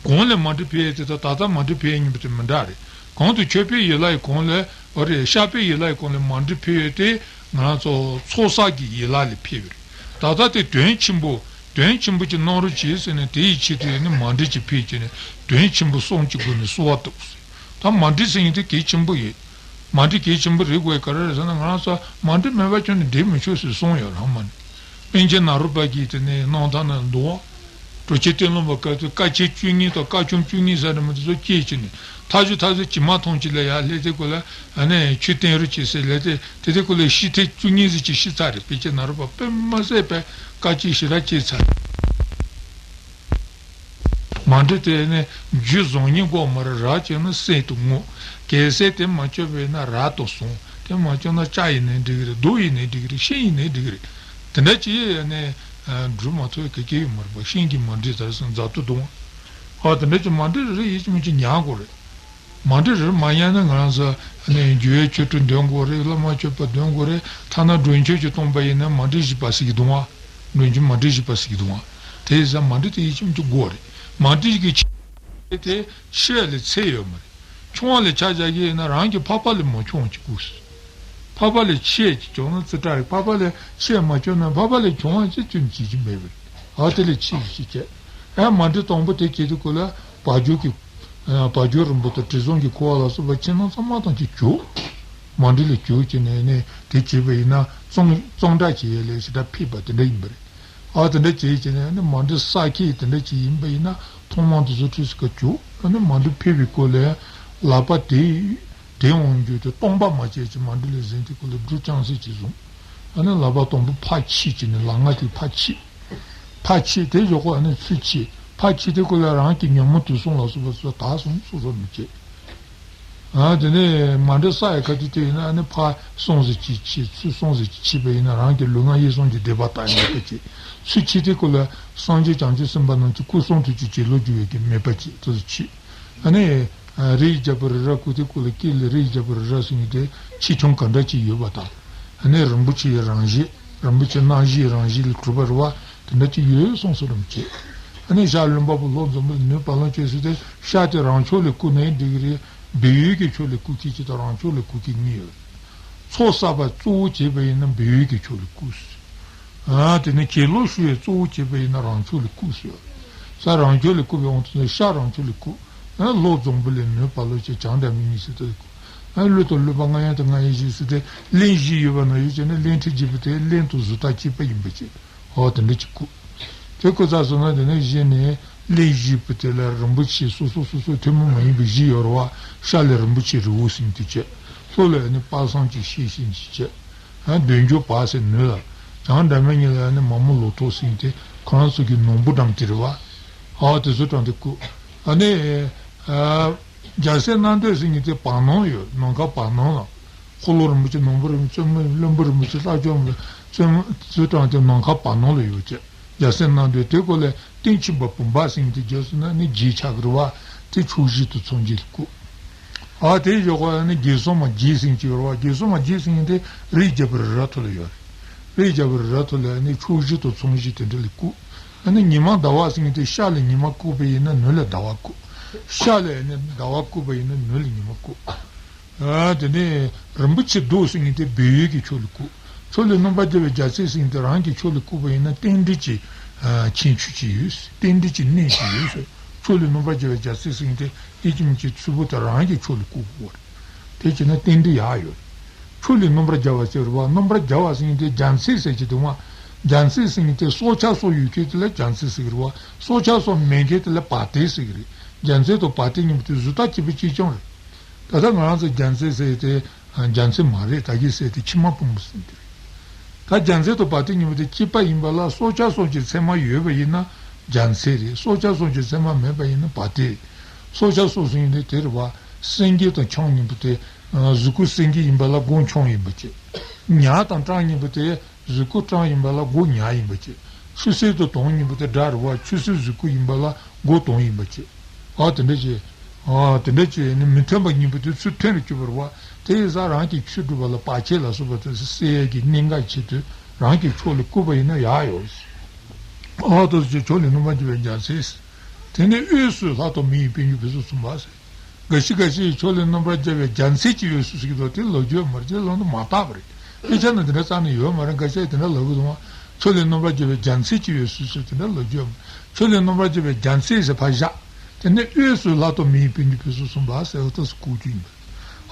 གོང་ལས་མ་འགྲིག་ཕུད་ཡས་དེ་དང་ད་ལྟ་མ་འགྲིག་ཕུད་ཡས་གཉིས་པོ་དེ་མི་འདྲ་རེད། གོང་དུ་མཆོད་པའི་ཡན་ལག་གི་གོང་ལས་འོ་རེད། བཤགས་པའི་ཡན་ལག་གི་གོང་ལས་མ་འགྲིག་ཕུད་ཡས་དེ་ང་རང་ཚོ་ཚོགས་བསགས་ཀྱི་ཡན་ལག་ལས་ཕུད་པ་རེད། ད་ལྟ་དེ་དོན་ཆེན་པོ་དོན་ཆེན་པོ་ཅིག་གནང་རོགས་བྱེད་ཟེར་ནས་དེ་ཡི་ཆེད་དུ་ཡིན་ན་མ་འགྲིག་ཅིག་ཕུད་བྱས་ནས་དོན་ཆེན་པོ་གསུམ་གྱི་སྒོ་ནས་གསོལ་བ་བཏབ་ཟེར། ད་མ་འགྲིག་ཟེར་མཁན་དེ་གལ་ཆེན་པོ་ཡིན། མ་འགྲིག་གལ་ཆེན་པོ་རེད་དགོས་ག་རེ་རེད་ཟེར་ན་ང་རང་ཚོ་མ་འགྲིག་མེད་པ་ཁྱོན་ནས་འགྲིག་མི་ཆོག་ཟེར་གསུངས་ཡོད་རང་མ་ནི། པཎ་ཆེན་ནཱ་རོ་པ་གིས་དེ་ནས་གནང་སྟངས་ནང་འདུག་བ། གྲུབ་ཆེན་ཏེ་ལོ་པ་སྐབས་དུས་དཀའ་ཆེན་བཅུ་གཉིས་དང་དཀའ་ཆུང་བཅུ་གཉིས་ཟེར་ནས་མི་དེ་ཚོ་སྐྱེས་ཀྱི་ནི་མཐའ་གཞུག་མཐའ་གཞུག་ཇི་མ་ཐོང་ཅི་ལ་ཡར་སླེབས་དེ་ཀོ་ལ་ཨ་ནི་ཆོས་བསྟན་རོགས་བྱེད་ཟེར་ལས་དེ་དེ་དེ་ཀོ་ལ་ཤི་ཐེ་བཅུ་གཉིས་ཟེར་ཅིག་ཤི་ཚར་རེད། པཎ་ཆེན་ནཱ་རོ་པ་དཔེ་མ་སྲིད་པའི་དཀའ་སྤྱད་ཞེ་དྲག་སྤྱད་ཚར་རེད། མ་ མ་འདྲེ་དེ་ནི་རྒྱུ་བཟང་ངན་དགོས་མ་རེད། རག་བྱུང་ན་གསེར་དུ་བསྔོ། གལ་སྲིད་དེ་མ་བྱུང་བས་ན་རག་ཏུ་སོང་། དེ་མ་བྱུང་ན་ལྕགས་ཡིན་ནའི་འགྲིག་གི་རེད། རྡོ་ཡིན་ནའི་འགྲིག་གི་རེད། ཤིང་ཡིན་ནའི་འགྲིག་གི་རེད། དེ་འདྲ་ཅིག་ནི་འགྲུབ་མ་ཐུབ་གི་གེ་ཡོད་མ་རེད་པ། ཤིང་གི་མ་འདྲེ་དར་སོང་། རྫ་དུ་བརྡུང་བ། ཨ་དེ་འདྲ་ཅིག་མ་འདྲེ་རེ་རེ་ཡིད་ཀྱི་མི་ཅིག་ཉར་དགོས་རེད། མ་འདྲེ་རེ་མ་ཉར་ན་ང་རང་ཚོ་ནི་རྒྱུ་བའི་ཆོ་འཕྲུལ་འདོན་དགོས་རེད། བླ་མ་མཆོད་པ་འདོན་དགོས་རེད། ཐ་ན་མགྲོན་ཆོས་ཅིག་གཏོང་པ་ཡིན་ན་མ་འདྲེ་བཞི་པ་ཟེར་གི་འདུག་ཨ། མགྲོན་ཆོས་མ་འདྲེ་བཞི་པ་ཟེར་གི་འདུག་ཨ། དེ་ཡིན་ཙང་མ་འདྲེ་དེ་ཡིད་ཀྱི་མི་ཅིག་དགོས་རེད། མ་འདྲེ་གི་ཆེ་དེ་ཆེ་བ་ལས་ཚད་ཡོད་མ་རེད། ཆུང་བ་ལ་ཆ་བཞག་གི་ཡིན་ན་རང་གི་འཕགས་པ་ལས་མ་ཆུང་བ་ཅིག་དགོས། འཕགས་པ་ལས་ཆེ་ཅིག་བྱུང་ན་ཙི་ཏྲ་རེད། འཕགས་པ་ལས་ཆེ་མ་བྱུང་ན་འཕགས་པ་ལས་ཆུང་བ་ཅིག་ཅུང་བྱེད་ཀྱི་མེད་པ་རེད། ཨ་དེ་ལས་ཆེ་ཞིག་བྱས། ཨ་མ་འདྲེ་དང་པོ་དེ་བྱེད་དུས་སྐབས་ལ་བ་སྦྱོར་གྱི་བ་སྦྱོར་རིང་པོ་དང་དྲི་བཟང་གི་ཁུ་བ་ལ་སོགས་པ་ཕྱི་ནང་གཙང་མ་དང་གཅིག་གྱུར། མ་འདྲེ་ལས་གྱུར་བྱས་ནས་ནི་དེ་བྱས་པ་ཡིན་ན་གཙང་གཙང་སྦྲ་བྱེད་ཡས་ལས་ཞེ་དྲག་ཕན་པ་དེ་འདྲ་ཡིན་པ་རེད། ཨ་དེ་འདྲ་བྱས་བྱས་ནས་ནི་མ་འདྲེ་ས་ཁྱད་དེ་འདྲ་ཅིག་ཡིན་པ་ཡིན་ན་ཐོག་མར་དེ་ཚོ་ཁྲིད་སུ་ཀ་གྱུར། ཨ་ནི་མ་འདྲེ་ཕན་པའི་སྐོར་ལ་ལག་པ་དེ་དེ་འོང་རྒྱུ་དེ་སྟོང་པ་མ་བྱས་ཀྱི་མ་འདྲེ་ལ་གཟན་དེ་སྐོར་ལ་འབྲུ་རྐྱང་སེ་ཅིག་བཟུང་། ཨ་ནི་ལག་པ་དང་པོ་ཕར་ཕྱིས་བྱས་ནས་ལག་ང་དེ་ཕར་ཕྱིས། ཕར་ཕྱིས་དེ་ཞོག་ཁོ་ཨ་ནི་ཚུར་ཕྱིས། ཕར་ཕྱིས་དེ་སྐོར་ལ་རང་གི་ཉོན་མོངས་དུག་གསུམ་ལ་སོགས་པ་ཚོ་དག་སོང་སོ་སོ་མི་བྱེད། ཨ་དེ་ནས་མ་འདྲེ་ས་ཡ་ཁ་ཐུག་དེ་ཡིན་ན་ཨ་ནི་ཕར་སོང་ཟེར་གྱིས་ཕྱིས། ཚུར་སོང་ཟེར་གྱིས་ཕྱིས་པ་ཡིན་ན་རང་གི་ལུས་ངག་ཡིད་གསུམ་གྱི་བདེ་བ་དག་ཡིན་པ་བྱེད། ཚུར་ཕྱིས་དེ་སྐོར་ལ་སངས་རྒྱས་བྱང་ཆུབ་སེམས་དཔའ་རྣམས་ཀྱི་སྐུ་གསུང་ཐུགས་ཀྱི་བྱིན་རླབས་རྒྱུ་བའི་གི་མེད་པ་བྱེད། དེ་ཚོ་ཕྱིས། ཨ་ནི། རིའི་རྒྱལ་པོ་རི་རབ་བརྐོས་དེ་སྐོར་ལ་སྐེ་ལ་རིའི་རྒྱལ་པོ་རི་རབ་ཟེར་མཁན་དེ་ཆེ་ཆུང་ག་འདྲ་ཅིག་ཡོད་པ་དང་། ཨ་ནི་རིན་པོ་ཆེ་ཡི་རང་བཞིན། རིན་པོ་ཆེ་རྣམ་བཞི་ཡི་རང་བཞིན་ལས་གྲུབ་པ་རེད་པ། དེ་འདྲ་ཅིག་ཡོད་གསུངས་སོ་རིན་པོ་ཆེ། ཨ་ནི་ཤར་ལུང་པ་པོ་ལྷོ་འཛམ་བུ་གླིང་ནུབ་བ་ལང་སྤྱོད་ཟེར་ཏེ་ཤར་དེ་རང་ཕྱོགས་ལ་བརྐོས་ན་འགྲིག་གི་རེད། སྦས་ཡུལ་གྱི་ཕྱོགས་ལ་བརྐོས་མཁན་ཅིག་དང་རང་ཕྱོགས་ལ་བརྐོས་མཁན་གཉིས་ཡོད། ཚོགས་བསགས་པ་གཙོ་བོ་བྱས་པ་ཡིན་ན་སྦས་ཡུལ་གྱི་ཕྱོགས་ལ་བརྐོས། ཨ་དེ་ནས་གྱེན་ལོག་ཞུ་ཡས་གཙོ་བོ་བྱས་པ་ཡིན་ན་རང་ཕྱོགས་ལ་བརྐོས་ཟེར། ས་རང་ཕྱོགས་ལ་བརྐོས་པའི་དབང་དུ་ནས་ཤར་རང་ཕྱོགས་ལ་བརྐོས། ཨ་ལྷོ་འཛམ་བུ་གླིང་ནུབ་བ་ལང་སྤྱོད་བྱང་སྒྲ་མི་སྙན་ཟེར་དེ་ལ་བརྐོས། ཨ་གླུ་དང་གླུ་བ་རྔ་ཡབ་དང་རྔ་ཡབ་བཞི་ཟེར་ཏེ་གླིང་བཞི་ཡོད་པ་ན་ཡོད་ཀྱང་ནི་གླིང་ཕྲན་བརྒྱད་པོ་དེ་གླིང་དང་གཟུགས་ཐག་གཅིག་པ་ཡིན་པ་བྱས། ཨོ་དེ་འདྲ་ཅིག་བརྐོས། དེ་བརྐོས་ཚར་སོང་ན་དེ་ནས་གཞི་ནས་གླིང་བཞི་པོ་དེ་ལ་རིན་པོ་ཆེ་སོ་སོ་སོ་སོ་ཐུན་མོང་མ་ཡིན་པའི་བཞི་ཡོད་རེད་པ། ཤར་ལ་རིན་པོ་ཆེ་རི་བོ་ཟེར་མཁན་དེ་བྱས། ལྷོ་ལ་ནི་དཔལ་བཟང་གི་ཤེས་བཞིན་གྱི་བྱས། ཨ་འདོད་འཇོ་བ་ཟེར་ནུས་ལ། བྱང་སྒྲ་མི་སྙན་ལ་ནི་མ་མོ་ལོ་ཐོག་ཟེར་མཁན་དེ་ཁོ་རང་ཚོ་གི་ནོར་བུ་འགྲམ་དེ་རེད་པ། ཨ་དེ་ཚོ་དྲངས་ཏེ་བརྐོས། ཨ་ནི། ཨ། རྒྱལ་སྲས་རྣམ་གྲོལ་ཟེར་མཁན་དེ་བར་སྣང་ཡོད། ནམ་མཁའ་བར་སྣང་ལ། འཁོར་ལོ་རིན་པོ་ཆེ་ནོར་བུ་རིན་པོ་ཆེ་བཙུན་མོ་བློན་པོ་རིན་པོ་ཆེ་ལྷ་ལྕམ་བཙུན་མོ་ཚོ་དྲངས་ཏེ་ནམ་མཁའ་བར་སྣང་ལ་ཡོད་ཅེས། རྒྱལ་སྲས་རྣམ་གྲོལ་དེ་སྐོར་ལ་སྟེང་ཆེན་པོ་བུམ་པ་ཟེར་མཁན་དེ་རྗེས་སུ་ན་ནི་རྗེས་ཆགས་ཀྱི་རེད་པ། དེ་ཕྱོགས་བཞི་དང་མཚམས་བརྒྱད་ལ་བརྐོས། ཨ་དེའི་ཞོགས་པ་ནི་རྒྱལ་སྲུང་མ་བརྒྱད་ཟེར་མཁན་ཅིག་ཡོད་རེད་པ། རྒྱལ་སྲུང་མ་བརྒྱད་ཟེར་མཁན་དེ་རིའི་རྒྱལ་པོ་རི་རབ་ཐོག་ལ་ཡོད་རེད། རིའི་རྒྱལ་པོ་རི་རབ་ཐོག་ལ་ནི་ཕྱོགས་བཞི་དང་མཚམས་བཞི་དེ་འདྲ་ལ་བརྐོས། ཨ་ནི་ཉི་མ་ཟླ་བ་ཟེར་མཁན་དེ་ཤར་ལ་ཉི་མ་བརྐོས་པ་ཡིན་ན་ནུབ་ལ་ཟླ་བ་བརྐོས། ཤར་ལ་ནི་ཟླ་བ་བརྐོས་པ་ཡིན་ན་ནུབ་ལ་ཉི་མ་བརྐོས། ཨ་དེ་ནས་རིན་པོ་ཆེ་རྡོ་ཟེར་མཁན་དེ་སྦས་ཡུལ་གྱི་ཕྱོགས་ལ་བརྐོས། ཕྱོགས་ལས་སྣུམ་པར་རྒྱལ་བའི་རྒྱལ་མཚན་ཟེར་མཁན་དེ་རང་གི་ཕྱོགས་ལ་བརྐོས་པ་ཡིན་ན་རྟེན་འབྲེལ་གྱི་ཁྱད་ཆོས་ཅིག་ཡོད། རྟེན་འབྲེལ་གྱི་གནད་ཅིག་ཡོད་ཟེར། ཕྱོགས་ལས་སྣུམ་པར་རྒྱལ་བའི་རྒྱལ་མཚན་ཟེར་མཁན་དེ་ཡིད་ཀྱི་མི་ཅིག་ཚུལ་པོ་དེ་རང་གི་ཕྱོགས་ལ་བརྐོས་པ་རེད། དེ་བྱས་ན་རྟེན་འབྲེལ་ཡག་ཡོད། ཕྱོགས་ལས་སྣུམ་པར་རྒྱལ་བ་ཟེར་བ། སྣུམ་པར་རྒྱལ་བ་ཟེར་མཁན་དེ་རྒྱལ་མཚན་ཟེར་གྱི་འདུག་མ། རྒྱལ་མཚན་ཟེར་མཁན་དེ་སྲོག་ཆགས་སོགས་ཡོད་མཁན་དེ་ལ་རྒྱལ་མཚན་ཟེར་གྱི་རེད་པ། སྲོག་ཆགས་སོགས་མེད་མཁན་དེ་ལ་བ་དན་ཟེར་གྱི་རེད། རྒྱལ་མཚན་དང་བ་དན་གཉིས་པོ་དེ་གཟུགས་ཐག་གཅིག་པ་གཅིག་རྐྱང་རེད། ད་ལྟ་ང་རང་ཚོ་རྒྱལ་མཚན་ཟེར་དེ་རྒྱལ་མཚན་མ་རེད། ད་གིན་ཟེར་དེ་ཕྱི་མ་སྤུན་པོ་ཟེར་དེ་རེད། ད་རྒྱལ་མཚན་དང་བ་དན་གཉིས་པོ་དེ་གཅིག་པ་ཡིན་པ་ལ་སྲོག་ཆགས་སོགས་ཀྱི་མཚན་མ་ཡོད་པ་ཡིན་ན་རྒྱལ་མཚན་རེད། སྲོག་ཆགས་སོགས་ཀྱི་མཚན་མ་མེད་པ་ཡིན་ན་བ་དན་རེད། སྲོག་ཆགས་སོགས་ཟེར་མཁན་དེ་དེ་རེད་པ། སེང་གེ་དང་སྤྱང་གཉིས་པོ་དེ། གཟུགས་སྐུ་སེང་གེ་ཡིན་པ་ལ་མགོ་སྤྱང་ཡིན་པ་བྱས། ཉ་དང་སྤྲང་གཉིས་པོ་དེ། གཟུགས་སྐུ་སྤྲང་ཡིན་པ་ལ་མགོ་ཉ་ཡིན་པ་བྱས། ཆུ་སེར་དང་དོམ་གཉིས་པོ་དེ་དགྲ་རེད་པ། ཆུ་སེར་གཟུགས་སྐུ་ཡིན་པ་ལ་མགོ་དོམ་ཡིན་པ་བྱས། ཨ་དེ་འདྲ་བྱས། ཨ་དེ་འདྲ་བྱས་ནི་མི་མཐུན་པ་གཉིས་པོ་དེ་ཚུར་མཐུན་རུ་གྱུར་པ་རེད་པ། དེ་ཡིན་ཙང་རང་གི་ཆོས་སྒྲུབ་པ་ལ་བར་ཆད་ལ་སོགས་པ་དེ་སེལ་ཡས་ཀྱི་གནད་འགག་ཆེད་དུ་རང་གི་ཕྱོགས་ལ་བརྐོས་པ་ཡིན་ན་ཡག་ཡོད། ཨ་ཏོ་ཅེས་ཕྱོགས་ལས་སྣུམ་པར་རྒྱལ་བའི་རྒྱལ་མཚན། དེ་ནས་དབུས་སུ་ལྷ་དང་མི་ཡི་སྤུན་གྱི་ཕུན་སུམ་ཚོགས་པ་ཟེར། འགའ་ཞིག་འགའ་ཞིག་ཕྱོགས་ལས་སྣུམ་པར་རྒྱལ་བའི་རྒྱལ་མཚན་གྱི་དབུས་སུ་ཟེར་གྱི་འདུག་དེ་ལབ་རྒྱུ་ཡོད་མ་རེད། དེ་ལབ་ན་མ་དག་པ་རེད། དཔེ་ཆ་ནང་དེ་འདྲ་རྩ་ནས་ཡོད་མ་རེད། འགའ་ཤས་དེ་འདྲ་ལབ་གི་འདུག་ཕྱོགས་ལས་སྣུམ་པར་རྒྱལ་བའི་རྒྱལ་མཚན་གྱི་དབུས་སུ་ཟེར་དེ་འདྲ་ལབ་རྒྱུ་ཡོད་མ་རེད། ཕྱོགས་ལས་སྣུམ་པར་རྒྱལ་བའི་རྒྱལ་མཚན་ཟེར་ཕར་བཞག་དེ་ནས་དབུས་སུ་ལྷ་དང་མི་ཡི་སྤུན་གྱི་ཕུན་སུམ་ཚོགས་པ་ཟེར་བ་དེ་བཀོད་རྒྱུ་ཡིན་པ་རེད།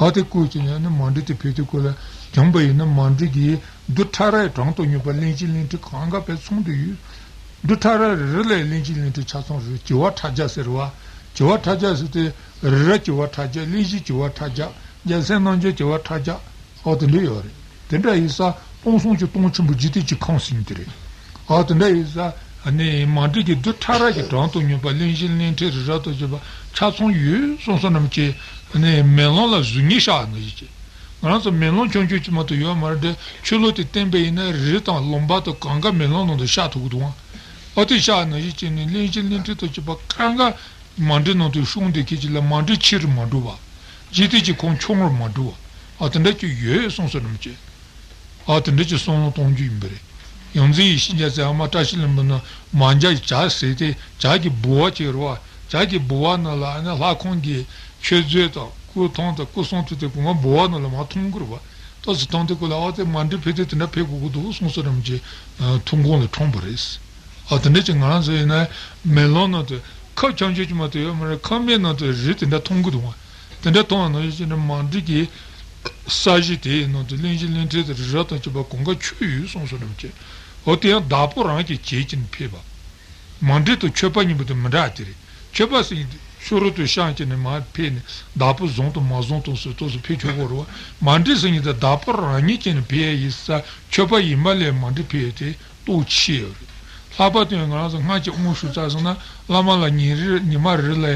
ཨ་དེ་བཀོད་ཀྱི་ནས་ནི་མ་འདྲེ་དེ་ཕེབས་དུས་སྐོར་ལ་བྱུང་བ་ཡིན་ན་མ་འདྲེ་གིས་རྡུལ་ཕྲ་རབ་གྲངས་དང་མྱུར་བ་གླིང་བཞི་གླིང་ཕྲན་གང་ག་བས་ཚང་དུ་ཡོད། རྡུལ་ཕྲ་རབ་རེ་རེ་ལ་གླིང་བཞི་གླིང་ཕྲན་ཆ་ཚང་རེ་བྱེ་བ་ཕྲག་བརྒྱ་ཟེར་བ། བྱེ་བ་ཕྲག་བརྒྱ་ཟེར་ཏེ་རི་རབ་བྱེ་བ་ཕྲག་བརྒྱ། གླིང་བཞི་བྱེ་བ་ཕྲག་བརྒྱ། རྒྱལ་སྲས་རྣམ་བསྒྱུར་བྱེ་བ་ཕྲག་བརྒྱ། ཨོ་དེ་འདྲ་ཡོད་རེད། དེ་འདྲ་ཡིན་ཙང་སྟོང་གསུམ་གྱི་སྟོང་ཆེན་པོ་འཇིག་རྟེན་གྱི་ཁམས་ཟེར་མཁན་དེ་རེད། ཨོ་དེ་འདྲ་ཡིན་ཙང་ ཨ་ནི་མ་འདྲིས་ཀྱི་རྡུལ་ཕྲ་རབ་ཀྱི་གྲངས་དང་མཉམ་པ་གླེན་ཞིང་གླེན་ཕྲན་རི་རབ་དང་བཅས་པ་ཆ་ཚང་ཡོད་གསུངས་སོ་ནམ་ཅིག་ཨ་ནི་མེ་ལོང་ལ་གཟུགས་བརྙན་ཤར་ནང་བཞིན་བྱས། ང་རང་ཚོ་མེ་ལོང་ཆུང་ཆུང་ཅིག་མ་གཏོགས་ཡོད་མ་རེད་དེ། ཆུ་ལོག་དེ་བསྟན་པ་ཡིན་ན་རི་དང་ལུང་པ་དང་གང་ག་མེ་ལོང་ནང་དུ་ཤར་ཐུབ་ཀྱི་འདུག་ཨང་། ཨ་དེ་ཤར་ནང་བཞིན་བྱས་ནས་གླེན་ཞིང་གླེན་ཕྲན་དང་བཅས་པ་གང་ག་མ་འདྲིས་ནང་དུ་ཤོང་དེ་ཁྱེད་ཀྱི་ལ་མ་འདྲིས་ཆེ་རུ་མ་འགྲོ་བ། ཇི་སྟེ་ཅིག་ཁོང་ཆུང་རུ་མ་འགྲོ་བ། ཨ་དེ་འདྲ་ཅིག་ཡོད་གསུངས་སོ་ནམ་ཅིག་ཨ་དེ་འདྲ་ཅིག་བསམ་བློ་གཏོང་རྒྱུ་ཡིན་པ་རེད། ཡོངས་འཛིན་ཡེ་ཤེས་རྒྱལ་མཚན་ཨ་མ་བཀྲ་ཤིས་ལྷུན་པོ་ནང་མ་འཇའ་ཡི་བྱ་ཟེར་ཏེ་བྱ་གི་ལྦུ་བ་ཅིག་རེད་བ། བྱ་གི་ལྦུ་བ་ནང་ལ་ཨ་ནི་ལྷ་ཁང་གི་མཆོད་རྫས་དང་སྐུ་ཐང་དང་སྐུ་གསུང་ཐུགས་དེ་གོང་མ་ལྦུ་བ་ནང་ལ་མར་མཐོང་གི་རེད་བ། ཏོག་ཙམ་མཐོང་དེ་ཀོ་ལ་ཨ་དེ་མ་འདྲིས་ཕེབས་དུས་དེ་འདྲ་ཕེབས་དགོས་ཀྱི་འདུག་གསུངས་སོ་ནམ་ཅིག་ཐུགས་དགོངས་ལ་འཁྲུངས་པ་རེད། ཨ་དེ་འདྲ་ཅིག་ང་རང་ཚོ་ཡིན་ན་མེ་ལོང་ནང་དུ་ཁབ་ཆུང་ཆུང་ཅིག་མ་གཏོགས་ཡོད་མ་རེད། ཁབ་མེད་ནང་དུ་རི་དེ་འདྲ་མཐོང་གི་འདུག་བ། དེ་འདྲ་མཐོང་བ་ནང་བཞིན་གྱི་མ་འདྲིས་ཀྱི་ས་གཞི་དེའི་ནང་དུ་གླེན་ཞིང་གླེན་ཕྲན་དང་རི་རབ་དང་བཅས་པ་གང་ག་ཆུ་ཡོད་གསུངས་སོ་ནམ་ཅིག་འོ་དེ་ཡང་བདག་པོ་རང་གིས་བྱས་ཀྱིན་ཕེབས་པ། མ་འདྲིས་དང་མཆོད་པ་གཉིས་པོ་དེ་མི་འདྲ་དེ་རེད། མཆོད་པ་ཟེར་མཁན་དེ་ཕྱི་རོལ་དུ་བཤམས་ཀྱིན་ནས་མར་ཕེབས་ནས་བདག་པོས་བཟུང་དང་མ་བཟུང་དང་ཟེར་ཏོག་ཙམ་ཕེབས་ཆོག་གི་རེད་བ། མ་འདྲིས་ཟེར་མཁན་དེ་བདག་པོ་རང་ཉིད་ཀྱིས་ནི་ཕེབས་ཡིན་ས། མཆོད་པ་ཡིན་པ་ལས་མ་འདྲིས་ཕེབས་ཏེ་སྟོབས་ཆེ་ཡོད་རེད། ལྷག་པར་དུ་ང་རང་ཚོ་སྔར་གྱི་དབང་ཞུ་ཚར་སོང་ན་བླ་མ་ལ་ཉིན་རེ་ཉི་མ་རེ་ལ་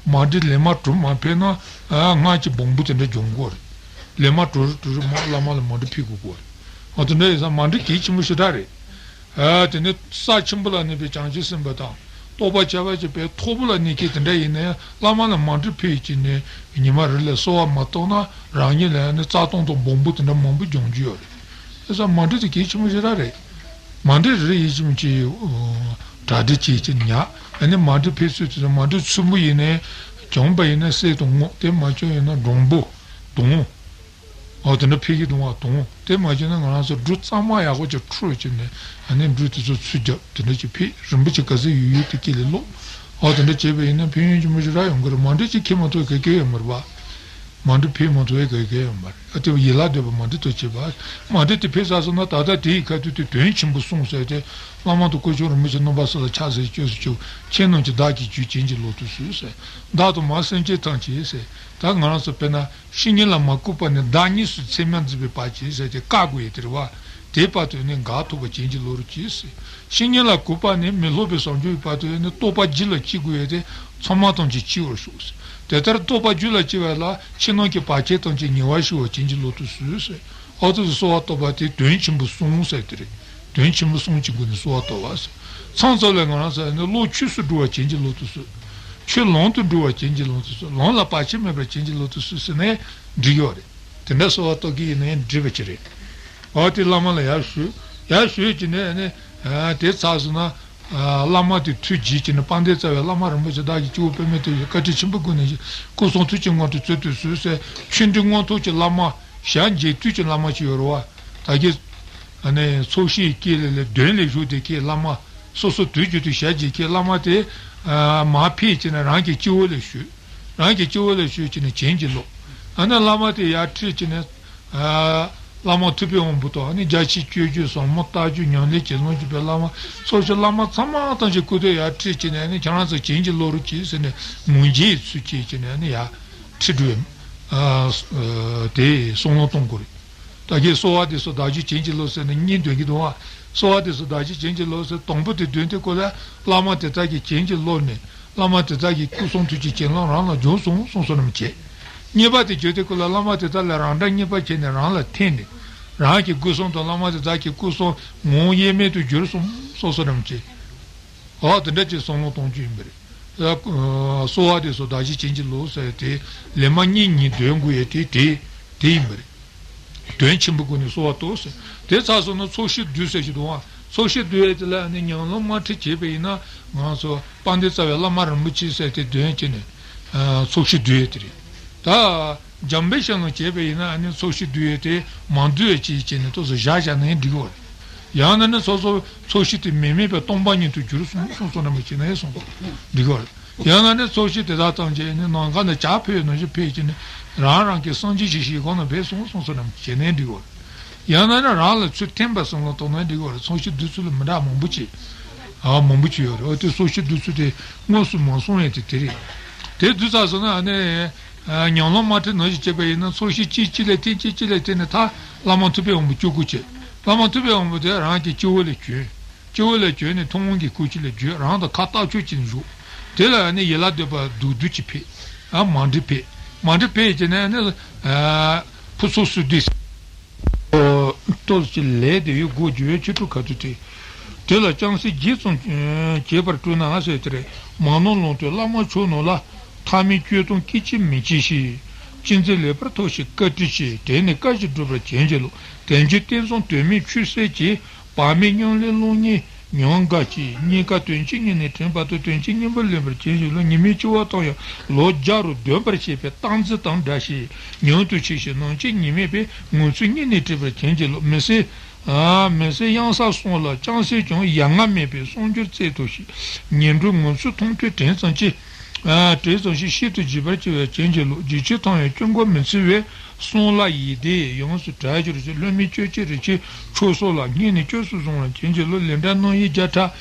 མ་འདྲིས་ལན་མ་དྲུག་མ་ཕེབས་ན་སྔར་གྱི་སྦོམ་པོ་དེ་འདྲ་འབྱུང་གི་རེད། ལན་མ་དྲུག་རེ་དྲུག་རེ་མ་བླ་མ་ལ་མ་འདྲིས་ཕེབས་དགོས་ཀྱི་རེད། འོ་དེ་འདྲ་ཡིན་ཙང་མ་འདྲིས་གལ་ཆེན་པོ་ཞེ་དྲག་རེད། ཨ་དེ་ནས་ས་ཆེན་པོ་ལ་གནས་པའི་བྱང་ཆུབ་སེམས་དཔའ་དང་རྟོགས་པ་ཁྱད་པར་ཅན་དཔེ་མཐོ་པོ་ལ་གནས་མཁན་དེ་འདྲ་ཡིན་ན་ཡང་བླ་མ་ལ་མ་འདྲིས་ཕེབས་ཀྱིན་ནས་ཉི་མ་རེ་ལ་གསོལ་བ་མ་བཏབ་ན་རང་ཉིད་ལ་ཡང་ནི་རྩ་སྟོང་དང་སྦོམ་པོ་དེ་འདྲ་མང་པོ་འབྱུང་རྒྱུ་ཡོད་རེད། དེ་ཙང་མ་འདྲིས་དེ་གལ་ཆེན་པོ་ཞེ་དྲག་རེད། མ་འདྲིས་རེ་ཡིན་གཅིག་མིན་གཅིག་གྲ་སྒྲིག་བྱེད་ཀྱིན་ཉག་ཨ་ནི་མ་འདྲིས་ཕེབས་ཚུལ་དེ་ཚོ་མ་འདྲིས་ཚུན་པོ་ཡིན་ནའི་བྱུང་པ་ཡིན་ན་གསེར་དང་དངུལ་དེ་མ་བྱུང་ཡིན་ན་སྒྲོམ་བུ་དང་། འོ་དེ་འདྲ་ཕེབས་ཀྱི་འདུག་བ་དང་། དེ་མ་བྱུང་ན་ང་རང་ཚོ་འབྲུ་གཙང་མ་ཡག་པོ་ཅིག་འཁྲུ་བྱས་ནས་ཨ་ནི་འབྲུ་དེ་ཚོ་ཚུར་རྒྱབ་དེ་འདྲ་ཅིག་ཕེབས། རིན་པོ་ཆེ་ག་ཚོད་ཡོད་ཡོད་དེ་དཀྱིལ་ལ་བླུགས། འོ་དེ་འདྲ་བྱས་པ་ཡིན་ན་ཕན་ཡོན་ཆེན་པོ་ཞེ་དྲག་ཡོང་གི་རེད། མ་འདྲིས་ཅིག་ཁེལ་མ་ཐུབ་ག་གེ་ཡོད་མ་རེད་པ། མ་འདྲིས་ཕེབས་མ་ཐུབ་ཡ་ག་གེ་ཡོད་མ་རེད། ཨ་དེ་ཡིད་ལ་འདོད་པ་མ་འདྲིས་ཐོག་བྱེད་པ། མ་འདྲིས་དེ་ཕེབས་ཚར་སོང་ན་ད་ལྟ་དེ་ཡི་ཁ་ཐུག་དེ་དོན་ཆེན་པོ་གསུངས་ཟེར་ཏེ། བླ་མ་དང་དཀོན་མཆོག་རིན་པོ་ཆེ་རྣམ་པ་སུ་ལ་ཕྱག་འཚལ་སྐྱབས་སུ་མཆིའོ། ཁྱེད་རྣམས་ཀྱིས་བདག་གི་རྒྱུད་བྱིན་གྱིས་རློབ་ཏུ་གསོལ་ཟེར། བདག་དང་མ་སེམས་ཅན་ཐམས་ཅད་ཟེར། ད་ང་རང་ཚོ་དཔེར་ན་བཤེས་གཉེན་ལ་མ་གུས་པ་ནས་བདག་གཉིས་སུ་ཚད་མར་འཛིན་པའི་བར་གྱིས་ཟེར་ཏེ་བཀག་དགོས་ཡ་དེ་རེད་བ། དེའི་བར་དུ་ནི་འགག་ཐུབ་པ་བྱིན་གྱིས་རློབ་རོགས་གྱིས་ཟེར། བཤེས་གཉེན་ལ་གུས་པ་ནས་མི་སློབ་པའི་བཟང་སྤྱོད་ཀྱི་བར་དུ་ནི་རྟོགས་པ་རྒྱུད་ལ་སྐྱེ་དགོས་ཡ་དེ་ཚང་མ་ཐམས་ཅད་སྐྱེ་བར་ཤོག་ཟེར། དེ་ལྟར་རྟོགས་པ་རྒྱུད་ལ་སྐྱེ་བ་ལ་ཕྱི་ནང་གི་བར་ཆད་ཐམས་ཅད་ཉེ་བར་ཞི་བར་བྱིན་གྱིས་རློབ་ཏུ་གསོལ་ཟེར། ཨ་ཏུ་གསོལ་བ་བཏབ་པ་དེ་དོན་ཆེན་པོ་གསུམ་ཟེར་དེ་རེད། དོན་ཆེན་པོ་གསུམ་གྱི་སྒོ་ནས་གསོལ་བ་བཏབ་པ་ཟེར། མཚམས་ཚོ་ལས་ང་རང་ཚོ་ནི་བློ་ཆོས་སུ་འགྲོ་བར་བྱིན་གྱིས་རློབ་ཏུ་གསོལ། ཆོས་ལམ་དུ་འགྲོ་བར་བྱིན་གྱིས་རློབ་ཏུ་གསོལ། ལམ་ལ་བར་ཆད་མེད་པར་བྱིན་གྱིས་རློབ་ཏུ་གསོལ་ཟེར་ནས་འགྲིག་ཡོད་རེད། དེ་འདྲ་གསོལ་བ་བཏབ་ཀྱི་ཡིན་ན་ཡང་འགྲིག་པ་ཅིག་རེད། འོ་དེ་བླ་མ་ལ་ཡར་ཞུས། ཡར་ཞུས་ཀྱི་ནས་ནི་དེ་ཚར་སོང་ན། བླ་མ་དེ་ཐུགས་དགྱེས་ཀྱི་ནི་དཔལ་ལྡན་རྩ་བའི་བླ་མ་རིན་པོ་ཆེ་བདག་གི་སྐྱེ་བོ་དཔེ་མེད་དེ་ཡི་བཀའ་དྲིན་ཆེན་པོའི་སྒོ་ནས་སྐུ་གསུང་ཐུགས་ཀྱི་དངོས་གྲུབ་སྩོལ་དུ་གསོལ་ཟེར། ཆོས་འབྲེལ་མངོན་རྟོགས་ཀྱི་བླ་མ་ཞལ་མཇལ་དུས་ཀྱི་བླ་མ་ཅིག་ཡོད་རེད་བ། ད་གིན་ཚོགས་ཞིང་སྐྱེས་ལས་ལས་གདོན་ལས་ཞུགས་དེ་ཁྱེད་བླ་མ་སོ་སོ་དུས་རྒྱུན་དུ་ཞལ་མཇལ་ཁྱེད་བླ་མ་དེ་མར་ཕེབས་ཀྱི་ནི་རང་གི་སྐྱེ་བོ་ལ་ཞུས། རང་གི་སྐྱེ་བོ་ལ་ཞུས་ཀྱི་ནི་བྱིན་གྱིས་རློབས། ཨ་ནི་བླ་མ་དེ་ཡར་ཁྲིད་ཀྱི་ནི། བླ་མ་ཐུབ་པའི་དབང་པོ་དང་ནི་རྒྱ་ཆེའི་སྤྱོད་བརྒྱུད་ཟབ་མོ་ལྟ་བརྒྱུད་ཉམས་ལེན་གྱི་ལུང་བརྒྱུད་པའི་བླ་མ་ཚོགས་ཞིང་བླ་མ་ཚང་མ་ཐམས་ཅད་སྐུ་མདུན་ཡར་ཁྲིད་ཀྱི་ནས་ནི་ཁྱེད་རང་ཚོ་བྱིན་གྱིས་རློབས་རོགས་གྱིས་ཟེར་ནས་ངོས་འཛིན་ཚུལ་བྱེད་ཀྱི་ནས་ནི་ཡར་ཁྲིད་འགྲོ་བའི་དེ་གསུང་ལུང་གཏོང་དགོས་རེད། ད་གིན་གསོལ་བ་འདེབས་སོ་བདག་རྒྱུད་བྱིན་གྱིས་རློབས་ཟེར་ནས་གཉིས་འདོན་གྱི་འདུག་བ། གསོལ་བ་འདེབས་སོ་བདག་རྒྱུད་བྱིན་གྱིས་རློབས་ཟེར་དང་པོ་དེ་འདོན་དུས་སྐབས་ལ་བླ་མ་དེ་དག་གིས་བྱིན་གྱིས་རློབས་ནས། བླ་མ་དེ་དག་གིས་སྐུ་གསུང་ཐུགས་ཀྱི་བྱིན་རླབས་རང་ལ་འབྱུང་གསུངས་གསུངས་སོ་ནམ་བྱས། གཉིས་པ་དེ་བརྗོད་དུས་སྐབས་ལ་བླ་མ་དེ་དག་ལས་རང་འདྲ་གཉིས་པ་བྱས་ནས་རང་ལ་འཐེན་ནས། རང་གི་སྐུ་གསུང་དང་བླ་མ་དེ་དག་གི་སྐུ་གསུང་ངོ་བོ་དབྱེར་མེད་དུ་གྱུར་གསུངས་གསུངས་སོ་ནམ་བྱས། འོ་དེ་འདྲ་ཅིག་གསུང་ལུང་གཏོང་རྒྱུ་ཡིན་པ་རེད། གསོལ་བ་འདེབས་སོ་བདག་རྒྱུད་བྱིན་གྱིས་རློབས་ཟེར་དེ་ལན་མ་གཉིས་གཉིས་འདོན་དགོས་ཡས་དེ་དེ་དེ་ཡིན་པ་རེད། དོན་ཆེན་པོའི་སྒོ་ནས་གསོལ་བ་བཏབ་ཟེར། དེ་ཚར་སོང་ན་ཚོགས་ཞིང་བསྡུས་ཟེར་གྱི་འདུག་ཨ། ཚོགས་ཞིང་བསྡུས་ཡས་དེ་ལ་ཨ་ནི་ཉམས་ལེན་དམར་ཁྲིད་བྱས་པ་ཡིན་ན་ང་ཚོ་དཔལ་ལྡན་རྩ་བའི་བླ་མ་རིན་པོ་ཆེ་ཟེར་དེ་འདོན་བྱས་ནས་ཚོགས་ཞིང་བསྡུས་ཡས་དེ་རེད། ད་འཇམ་དཔལ་ཞལ་ལུང་བྱས་པ་ཡིན་ན་ཨ་ནི་ཚོགས་ཞིང་བསྡུས་ཡས་དེ་མ་བསྡུས་ཡས་ཅིག་བྱས་ནས་ཏོག་ཙམ་བཞག་བཞག་ན་ཡང་འགྲིག་གི་རེད། ཡང་ན་ནི་སོ་སོ་ཚོགས་ཞིང་དེ་མི་དམིགས་པའི་སྟོང་པ་ཉིད་དུ་གྱུར་གསུངས་གསུངས་སོ་ནམ་བྱས་ན་ཡང་གསུངས་པ་འགྲིག་གི་རེད། ཡང་ན་ནི་ཚོགས་ཞིང་དེ་དག་ཐམས་ཅད་ནི་ནམ་མཁའ་ན་བྱ་འཕུར་ནང་བཞིན་འཕུར་གྱི་ནི་རང་རང་གི་སངས་རྒྱས་ཀྱི་ཞིང་གང་ན་འཕུར་སོང་གསུངས་སོ་ནམ་བྱས་ནའི་འགྲིག་གོ། ཡང་ན་ནི་རང་ལ་ཚུར་འཐེན་པ་གསུམ་ལ་གཏོང་ནའི་འགྲིག་གོ། ཚོགས་ཞིང་བསྡུ་ཚུལ་ལ་མི་འདྲ་མང་པོ་ཅིག་ཨ་མང་པོ་ཅིག་ཡོད་རེད། འོ་དེ་ཚོགས་ཞིང་བསྡུ་ཚུལ་དེ་དངོས་སུ་མ་གསུངས་ཡས་དེ་དེ་རེད། དེ་བསྡུས་ཚར་སོང་ན་ཨ་ནི་ཉམས་ལེན་དམར་ཁྲིད་ནང་བཞིན་བྱས་པ་ཡིན་ན་ཚོགས་ཞིང་གཅིག་གཅིག་ལ་བརྟེན་གཅིག་གཅིག་ལ་བརྟེན་ནས་ད་བླ་མ་ཐུབ་པའི་དབང་པོ་བཅུ་དགུ་བྱས། བླ་མ་ཐུབ་པའི་དབང་པོ་དེ་རང་གི་སྤྱི་བོ་ལ་བྱོན། སྤྱི་བོ་ལ་བྱོན་ནས་ཐུབ་དབང་གི་སྐུ་ཅི་ལ་བརྗོད། རང་དང་ཁ་ལྟག་ཕྱོགས་ཅིག་ནས་བཞུགས། དེ་ལ་ནི་ཡན་ལག་བསྡུས་པ་བསྡུ་བསྡུ་ཅིག་ཕེབས། ཨ་མ་འདྲི་ཕེབས། མ་འདྲི་ཕེབས་ཀྱི་ནས་ནི་ཨ་ཕུ་ཚུགས་སུ་བསྡད། ཏོག་ཙམ་ལས་དེ་ཡི་སྒོ་རྒྱུ་བའི་ཆོས་དྲུག་ཁ་ཐུག་སྟེ། དེ་ལ་ལྕམ་སྲས་བརྒྱད་ཙམ་བྱེད་པར་སྤྲུལ་ན་ཟེར་དེ་རེད། མ་ནོར་ལུང་སྟོན་བླ་མ་མཆོག་རྣམས་ལ། ཐ་མལ་སྤྱོད་གཏོང་སྐད་ཅིག་མི་བྱེད་ཞིང་། ཅི་མཛད་ལེགས་པར་མཐོང་ཞིང་བཀའ་དྲིན་ཆེ། དེང་ནས་བཀའ་བཞིན་སྒྲུབ་པར་བྱིན་གྱིས་རློབས། དལ་འབྱོར་རྟེན་གསུམ་དོན་མེད་ཆུད་ཟོས་ཀྱི། བག་མེད་སྙོམ་ལས་བློ་ངན་ཉམས་དགའ་ཞིང་། རྙེད་དཀའ་དོན་གཅིག་སྙིང་ནས་དྲན་པ་དང་། དོན་གཅིག་སྙིང་པོར་ལེན་པར་བྱིན་གྱིས་རློབས། ཉི་མའི་འཆི་བ་དང་ཡང་ལོ་བརྒྱ་རུ་ལྡོག་པར་བྱེད་པའི་རྟག་འཛིན་དང་འདྲ་ཞིང་། ཉམས་དུ་ཆེ་ཞིང་ནམ་འཆི་ཉི་མེད་པའི་ངང་ཚུལ་སྙིང་ནས་དྲན་པར་བྱིན་གྱིས་རློབས། མི་ཟད་ཨ་མི་ཟད་གཡང་ས་གསུམ་ལ་ལྕམ་སྲས་ཀྱང་ཡ་ང་མེད་པའི་གསུང་སྒྱུར་སྩལ་ཐུབ་ཤིང་། ངན་འགྲོའི་ངང་ཚུལ་མཐོང་ཐོས་དྲན་ཙམ་གྱིས། ཨ་དྲན་ཙམ་ཞིག་ཤིན་ཏུ་འཇིགས་པར་བྱེད་པར་བྱིན་གྱིས་རློབས། འཇིགས་ཆེན་མཐོང་ཡང་སྐྱོ་མགོ་མི་འཚོལ་བའི། གསུང་ལ་ཡིད་བདེ་ཡོངས་སུ་གྲོལ་གྱུར་ཅིག། སློབ་མའི་སྤྱོད་ཕྱིར་རིགས་ཆེན་ཆོས་སོགས་ལ། སྙིང་ནས་སྐྱབས་སུ་བཟུང་བར་བྱིན་གྱིས་རློབས། ལེགས་བཀྲ་རྣམ་དབྱེ་བརྒྱ་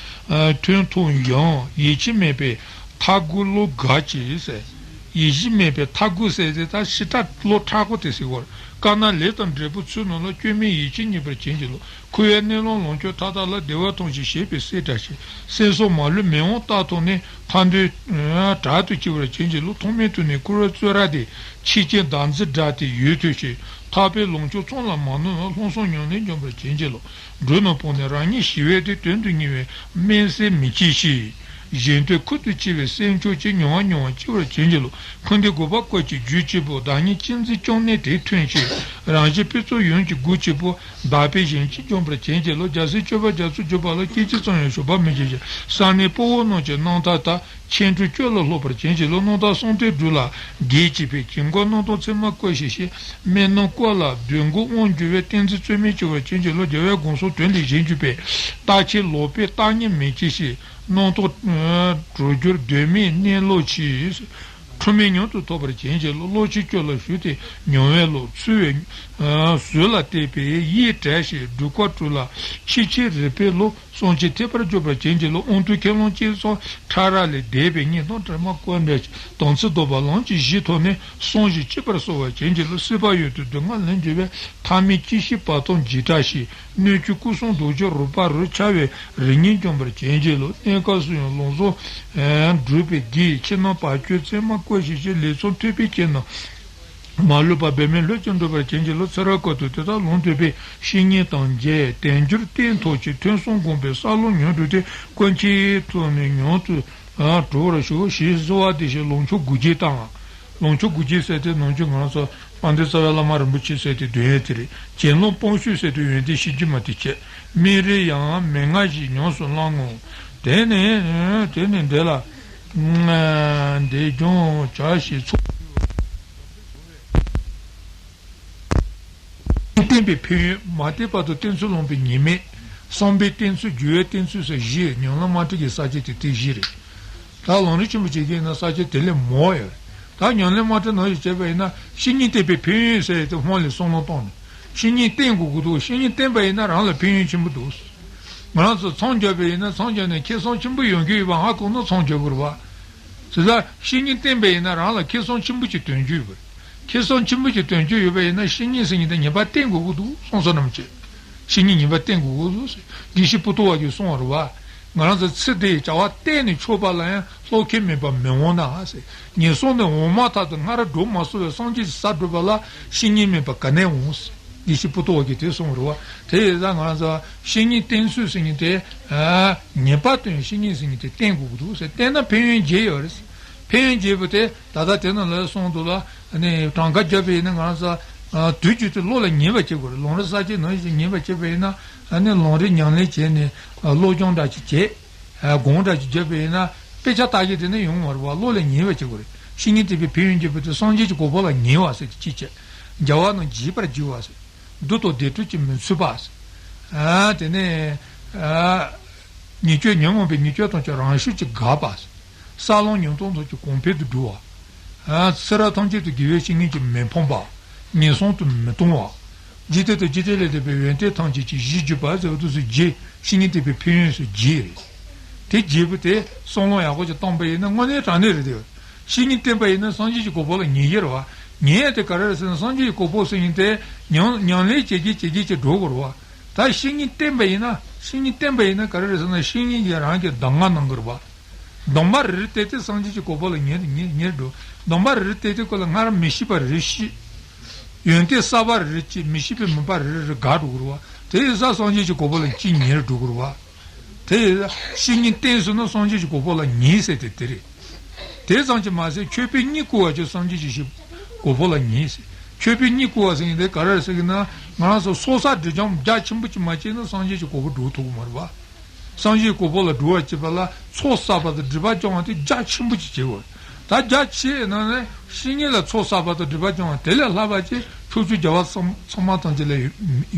ཕྲག་ཐོན་ཐོས་ཡང་། ཡིད་ཆེས་མེད་པའི་མཐའ་འགུལ་བློ་འགག་ཅིང་ཟེར། ཡིད་ཆེས་མེད་པའི་མཐའ་འགུལ་ཟེར་དེ་ད་ཞེ་དྲག་བློ་མཐའ་འགུལ་དེ་ཟེར་གོ། དཀར་ནག་ལས་དང་འབྲས་བུ་ཚུལ་རྣམས་ལ། སྐྱོན་མེད་ཡིད་ཆེས་རྙེད་པར་བྱིན་གྱིས་རློབས། འཁོར་བའི་གནས་ལུགས་ལོངས་སྤྱོད་མཐའ་དག་ལ། བདེ་བ་ཐོབ་ཅིང་ཞེས་པའི་སྲས་བཀྲ་ཤིས། སེམས་སོགས་མ་ལུས་མི་དབང་རྟག་ཐོབ་ནས། ཐར་འདོད་དྲག་ཏུ་ལྕི་བར་བྱིན་གྱིས་རློབས། ཐོག་མའི་དུས་ནས་འཁོར་བའི་བཙོན་ར་དེ། ཆེ་ཆེར་བདག་འཛིན་དྲག་སྟེ་ཡུལ་དུ་ཞིག། ཐར་པའི་ལོངས་སྤྱོད་ཚོམས་ལ་མ་ནུབ་ན། ལྷག་བསམ་ཉམས་ལེན་འཇོམས་པར་བྱིན་གྱིས་རློབས། འགྲོ་རྣམས་སྤངས་ནས་རང་ཉིད་ཞི་བའི་དེ། དོན་དུ་གཉེར་བའི་དམན་བསལ་མི་བྱེད་ཅིང་། གཞན་དོན་ཁུར་དུ་ལྕི་བའི་སེམས་མཆོག་ཅིག། མྱུར་བ་མྱུར་བར་ལྕི་བར་བྱིན་གྱིས་རློབས། འཁོར་འདས་འགོག་པ་སྐོར་གྱི་རྒྱུ་གཅིག་པུ། བདག་ཉིད་གཅེས་འཛིན་སྐྱོབ་གནས་དེ་ཐོན་ཕྱིར། རང་གཞན་ཕུན་ཚོགས་ཡོངས་ཀྱི་སྒོ་གཅིག་པུ། བདག་ཕན་གཞན་གྱིས་འཇོམས་པར་བྱིན་གྱིས་རློབས། རྒྱལ་སྲས་སྤྱོད་པ་རྒྱ་མཚོ་བརྒྱུད་པ་ལ། སྐད་ཅིག་ཙམ་ཡང་ཞུགས་པ་མི་བྱེད་ཅིང་། ས་གནས་དཔའ་བོ་རྣམས་ཀྱི་རྣམ་ཐར་ལྟར། ཆོས་འཕྲུལ་སྤྱོད་ལ་སློབ་པར་བྱིན་གྱིས་རློབས། རྣམ་ཐར་གསང་སྟེང་སྒྲུབ་ལ་དགྱེས་བྱེད་པའི། གྱིང་གུག་རྣམ་རྟོག་མཚན་མ་བཀོད་ཤེས་ཤིང་། སྨན་སྣ་བཀོད་ལ་འདོད་དགུ་དབང་བསྒྱུར་བའི། ཏིང་འཛིན་རྩོལ་མེད་ལྕི་བར་བྱིན་གྱིས་རློབས། རྒྱལ་བའི་དགོངས་གསུང་དོན་ལས་གཞན་གྱུར་པའི། རྟག་ཆད་ལོག་པའི་རྟག་གཉིས་མི་སྐྱེ་ཞིང་། རྣམ་རྟོག་གྲོལ་འགྱུར་གདོད་མའི་གནས་ལུགས་ཀྱི། འཁྲུལ་མེད་ཉམས་སུ་ཐོབ་པར་བྱིན་གྱིས་རློབས། བློ་ཆོས་སྤྱོད་ལ་ཞུགས་ཏེ་མྱོང་བའི་བློ། ཚུལ་བའི་ཟོལ་ལ་བལྟས་པས་ཡིད་བྲལ་ཞིང་སྒྲུབ་པ་གྲོལ་ལ་ཆེས་ཆེར་རིག་པའི་བློ། བསམ་གྱིས་ཐེག་པར་འཇུག་པར་བྱིན་གྱིས་རློབས། དབང་ཐུལ་ཁས་བླངས་ཅན་སོགས་ཕྲ་རགས་ལས་འདས་པའི་གཉེན་དང་དྲི་མ་བཀོད་འདྲ་ཞིང་དམ་ཚིག་ལྡོག་པ་ལམ་གྱི་གཞི་ཐོབ་ནས་བསམ་གཞིག་གཅིག་པར་གསོ་བར་བྱིན་གྱིས་རློབས། སྲིད་པ་ཡུལ་དུ་སྡུག་བསྔལ་ལེན་གྱུར་པའི། ཐ་མལ་སྐྱེ་ཤི་བར་དོ་འཇིགས་སྐྲག་ཞིང་། སྣོད་བཅུད་སྐུ་གསུམ་རྡོ་རྗེ་རུས་པ་རུ་འཆར་བའི་རིགས་ངན་འཇོམས་པར་བྱིན་གྱིས་རློབས། གནས་སྐབས་སུ་ཡང་ལམ་བཟང་སྒྲུབ་པའི་དགེ། ཕྱི་ནང་བར་ཆད་མཚན་མ་བཀོད་ཤེས་ཤིང་། ལས་ཚོགས་མཐུན་པའི་རྐྱེན་རྣམས་མ་ལུས་པ་འབད་མེད་ལྷུན་གྱིས་འགྲུབ་པར་བྱིན་གྱིས་རློབས། ཚེ་རབས་ཀུན་ཏུ་དེ་དག་ལམ་སྟོན་པའི། བཤེས་གཉེན་དང་མཇལ། དལ་འབྱོར་རྟེན་ཐོབ་ཅིང་། ཐོས་བསམ་སྒོམ་པའི་ས་ལམ་ཉམས་གྲུབ་སྟེ། ཀུན་མཁྱེན་ཐོབ་ནས་ཉམས་སུ་གྲོལ་བར་ཤོག་ཞེས་གསོལ་བ་འདེབས་ཤིང་ལོངས་སྤྱོད་དགུ་རྒྱལ་བཏང་། ལོངས་སྤྱོད་དགུ་རྒྱལ་ཟེར་དེ་ནང་ཆོས་ང་རང་ཚོ་དཔལ་ལྡན་རྩ་བའི་བླ་མ་རིན་པོ་ཆེ་ཟེར་དེ་འདོན་ཡས་དེ་རེད། གྱེན་ལོག་སྤོང་ཤུགས་ཟེར་དེ་ཡོན་ཏན་ཤེས་རྒྱུ་མ་དེ་བྱས། སྨན་རིགས་ཡང་མན་ངག་བཞི་ཉམས་སུ་བླང་ངོ་། དེ་ནས་དེ་ནས་འདི་ལ་འདི་སྦྱོང་བྱ་ཞེས་ཚོགས། བསྟན་པའི་ཕན་ཡོན། མ་བསྟན་བར་དུ་བསྟན་ཚུལ་བླང་བའི་ཉེས་དམིགས། བསམ་པའི་བསྟན་ཚུལ། སྦྱོར་བའི་བསྟན་ཚུལ་སོགས་བཞི། ཉམས་ལེན་མ་བྲལ་གྱི་ས་བཅད་དེ་དེ་བཞི་རེད། ད་ལམ་རིམ་ཆེན་པོ་བྱེད་ཀྱི་ཡིན་ན་ས་བཅད་དེ་ལས་མང་བ་ཡོད་རེད། ད་ཉམས་ལེན་མ་བྲལ་ནང་བཞིན་བྱས་པ་ཡིན་ན་བཤེས་གཉེན་བསྟེན་པའི་ཕན་ཡོན་ཟེར་ཡས་དེ་སྔོན་ལ་བསམ་བློ་བཏང་ནས་བཤེས་གཉེན་བསྟེན་དགོས་ཀྱི་འདུག་བཤེས་གཉེན་བསྟེན་པ་ཡིན་ན་རང་ལ་ཕན་ཡོན་ཆེན་པོ་འདུག་ང་རང་ཚོ་མཚམས་བརྒྱབ་པ་ཡིན་ན་མཚམས་བརྒྱབ་ནས་ཁེ་བཟང་ཆེན་པོ་ཡོང་རྒྱུ་ཡོད་པ་ཧ་གོ་ན་མཚམས་བརྒྱབ་དགོས་རེད་བ། དེ་ལྟར་བཤེས་གཉེན་བསྟེན་པ་ཡིན་ན་རང་ལ་ཁེ་བཟང་ཆེན་པོ་ཅིག་ཐོན་རྒྱུ་ཡོད་པ་རེད། ཁེ་བཟང་ཆེན་པོ་ཅིག་ཐོན་རྒྱུ་ཡོད་པ་ཡིན་ན་བཤེས་གཉེན་ཟེར་མཁན་དེ་ངེས་པར་བསྟེན་དགོས་ཀྱི་འདུག་གསུངས་སོ་ནམ་ཅེས། བཤེས་གཉེན་ངེས་པར་བསྟེན་དགོས་ཀྱི་འདུག་ཟེར། དགེ་བཤེས་པོ་ཏོ་བ་གིས་གསུངས་པ་རེད་བ། ང་རང་ཚོ་ཚེ་འདིའི་བྱ་བ་གཏན་ནས་ཆོག་པ་ལ་ཡང་ལྷོད་ཁེལ་མེད་པར་མི་འོང་ན་ཟེར། ངན་སོང་ནས་འོངས་མ་ཐག་ཏུ་སྔར་འགྲོ་མ་སོང་བའི་སངས་རྒྱས་ཀྱི་ས་བགྲོད་པ་ལ་བཤེས་གཉེན་མེད་པར་ག་ནས་འོང་ཟེར། དགེ་བཤེས་པོ་ཏོ་བ་གིས་དེ་གསུངས་པ་རེད་བ། དེ་ཡིན་ཙང་ང་རང་ཚོ་བཤེས་གཉེན་བསྟེན་ཚུལ་ཟེར་མཁན་དེ། ངེས་པར་དུ་བཤེས་གཉེན་ཟེར་མཁན་དེ་བསྟེན་དགོས་ཀྱི་འདུག་ཟེར། བསྟེན་ན་ཕན་ཡོན་བརྒྱད་ཡོད་རེད། ཕན་ཡོན་བརྒྱད་པོ་དེ་ད་ལྟ་དེ་ནང་ལ་གསུངས་འདུག་ལ། ཨ་ནི་གྲངས་ཀ་བརྒྱབ་པ་ཡིན་ན་ང་རང་ཚོ་དུས་རྒྱུན་དུ་བློ་ལ་ངེས་པ་བྱེད་དགོས་རེད། ལམ་རིམ་གསལ་བྱེད་ནང་བཞིན་ངེས་པ་བྱེད་པ་ཡིན་ན། ཨ་ནི་ལམ་རིམ་ཉམས་ལེན་བྱས་ནས་སློབ་སྦྱོང་འདྲ་ཅིག་བྱས། སྒོམ་འདྲ་ཅིག་བརྒྱབ་པ་ཡིན་ན་དཔེ་ཆ་ལྟ་གི་དེ་ནི་ཡོང་བ་རེད་བ། བློ་ལ་ངེས་པ་བྱེད་དགོས་རེད། བཤེས་གཉེན་བསྟེན་པའི་ཕན་ཡོན་བརྒྱད་པོ་དེ་སངས་རྒྱས་ཀྱི་གོ་འཕང་ལ་ངེས་པ་ཟེར་གྱི་གཅིག་བྱས། རྒྱལ་བ་རྣམས་བརྗིད་པར་བགྱི་བ་ཟེར། བདུད་དང་སྡིག་སྒྲིབ་ཀྱིས་མི་ཚུགས་པ་ཟེར། ཨ་དེ་ནས་ཨ་ཉེས་སྤྱོད་ཉོན་མོངས་པའི་ཉེས་སྤྱོད་ཐམས་ཅད་རང་ཤུགས་ཀྱིས་འགག་པ་ཟེར། ས་ལམ་ཉམས་རྟོགས་ཐམས་ཅད་གོང་འཕེལ་དུ་འགྲོ་བ། ཨ་ཚེ་རབས་ཐམས་ཅད་དུ་དགེ་བའི་བཤེས་གཉེན་གྱིས་མི་ཕམ་པ། ངན་སོང་དུ་མི་ལྟུང་བ། འཇིག་རྟེན་དང་འཇིག་རྟེན་ལས་འདས་པའི་ཡོན་ཏན་ཐམས་ཅད་ཀྱི་གཞི་གྱུར་པ་ཟེར་བ་དེ་ཚོ་བརྒྱད། བཤེས་གཉེན་བསྟེན་པའི་ཕན་ཡོན་སོགས་བརྒྱད་རེད། དེ་བརྒྱད་པོ་དེ་བསམ་བློ་ཡག་པོ་ཅིག་བཏང་པ་ཡིན་ན་དངོས་གནས་དྲང་གནས་རེད་དེ། བཤེས་གཉེན་བསྟེན་པ་ཡིན་ན་སངས་རྒྱས་ཀྱི་གོ་འཕང་ལ་ངེས་ཀྱི་རེད་བ། ངེས་ཡ་དེ་ག་རེ་རེད་ཟེར་ན་སངས་རྒྱས་ཀྱི་གོ་འཕང་ཟེར་མཁན་དེ་ཉམས་ཉམས་ལེན་བྱེད་ཀྱི་བྱེད་ཀྱི་ཅིག་འགྲོ་དགོས་རེད་བ། ད་བཤེས་གཉེན་བསྟེན་པ་ཡིན་ན་ བཤེས་གཉེན་བསྟེན་པ་ཡིན་ན་ག་རེ་རེད་ཟེར་ན། བཤེས་གཉེན་གྱིས་རང་གི་གདམས་ངག་གནང་གི་རེད་པ། གདམས་པ་རེ་རེ་བལྟས་ཏེ་སངས་རྒྱས་ཀྱི་གོ་འཕང་ལ་ཉེ་ཉེ་ཉེ་འགྲོ། གདམས་པ་རེ་རེ་བལྟས་ཏེ་ཁོ་ལ་སྔར་མི་ཤེས་པ་རེ་ཤེས། ཡོན་ཏན་གསར་པ་རེ་རེ་སྐྱེས། མི་ཤེས་པའི་མུན་པ་རེ་རེ་རེ་འགག་འགྲོ་གི་རེད་པ། དེ་ཡིན་ཙང་སངས་རྒྱས་ཀྱི་གོ་འཕང་ལ་ཅིག་ཉེ་རུ་འགྲོ་གི་རེད་པ། དེ་ཡིན་ཙང་བཤེས་གཉེན་བསྟེན་སོང་ན་སངས་རྒྱས་ཀྱི་གོ་འཕང་ལ་ཉེ་ཟེར་དེ་དེ་རེད། དེ་ཙམ་གྱིས་མ་ཟད་མཆོད་པས་གཉིད་ཁུག་པ་ཅིག་སངས་རྒྱས་ཀྱི་གོ་འཕང་ལ་ཉེ་ཟེར། མཆོད་པས་གཉིད་ཁུག་པ་ཟེར་མཁན་དེ་ག་རེ་ཟེར་གི་ན། ང་རང་ཚོ་ཚོགས་བསགས་སྒྲིབ་སྦྱང་རྒྱ་ཆེན་པོ་ཅིག་མ་བྱས་ན་སངས་རྒྱས་ཀྱི་གོ་འཕང་འགྲོ་ཐུབ་ཀྱི་མ་རེད་པ། སངས་རྒྱས་ཀྱི་གོ་འཕང་ལ་འགྲོ་བར་བྱེད་པ་ལ་ཚོགས་བསགས་པ་དང་སྒྲིབ་པ་སྦྱང་བ་དེ་རྒྱ་ཆེན་པོ་ཅིག་བྱེད་དགོས། ད་རྒྱ་ཆེ་ན་ནི་བཤེས་གཉེན་ལ་ཚོགས་བསགས་པ་དང་སྒྲིབ་པ་སྦྱང་བ་དེ་ལས་ལྷག་པ་ཅིག་ཕྱོགས་བཅུའི་རྒྱལ་བ་ཚང་ཚང་མ་ཐམས་ཅད་ལ་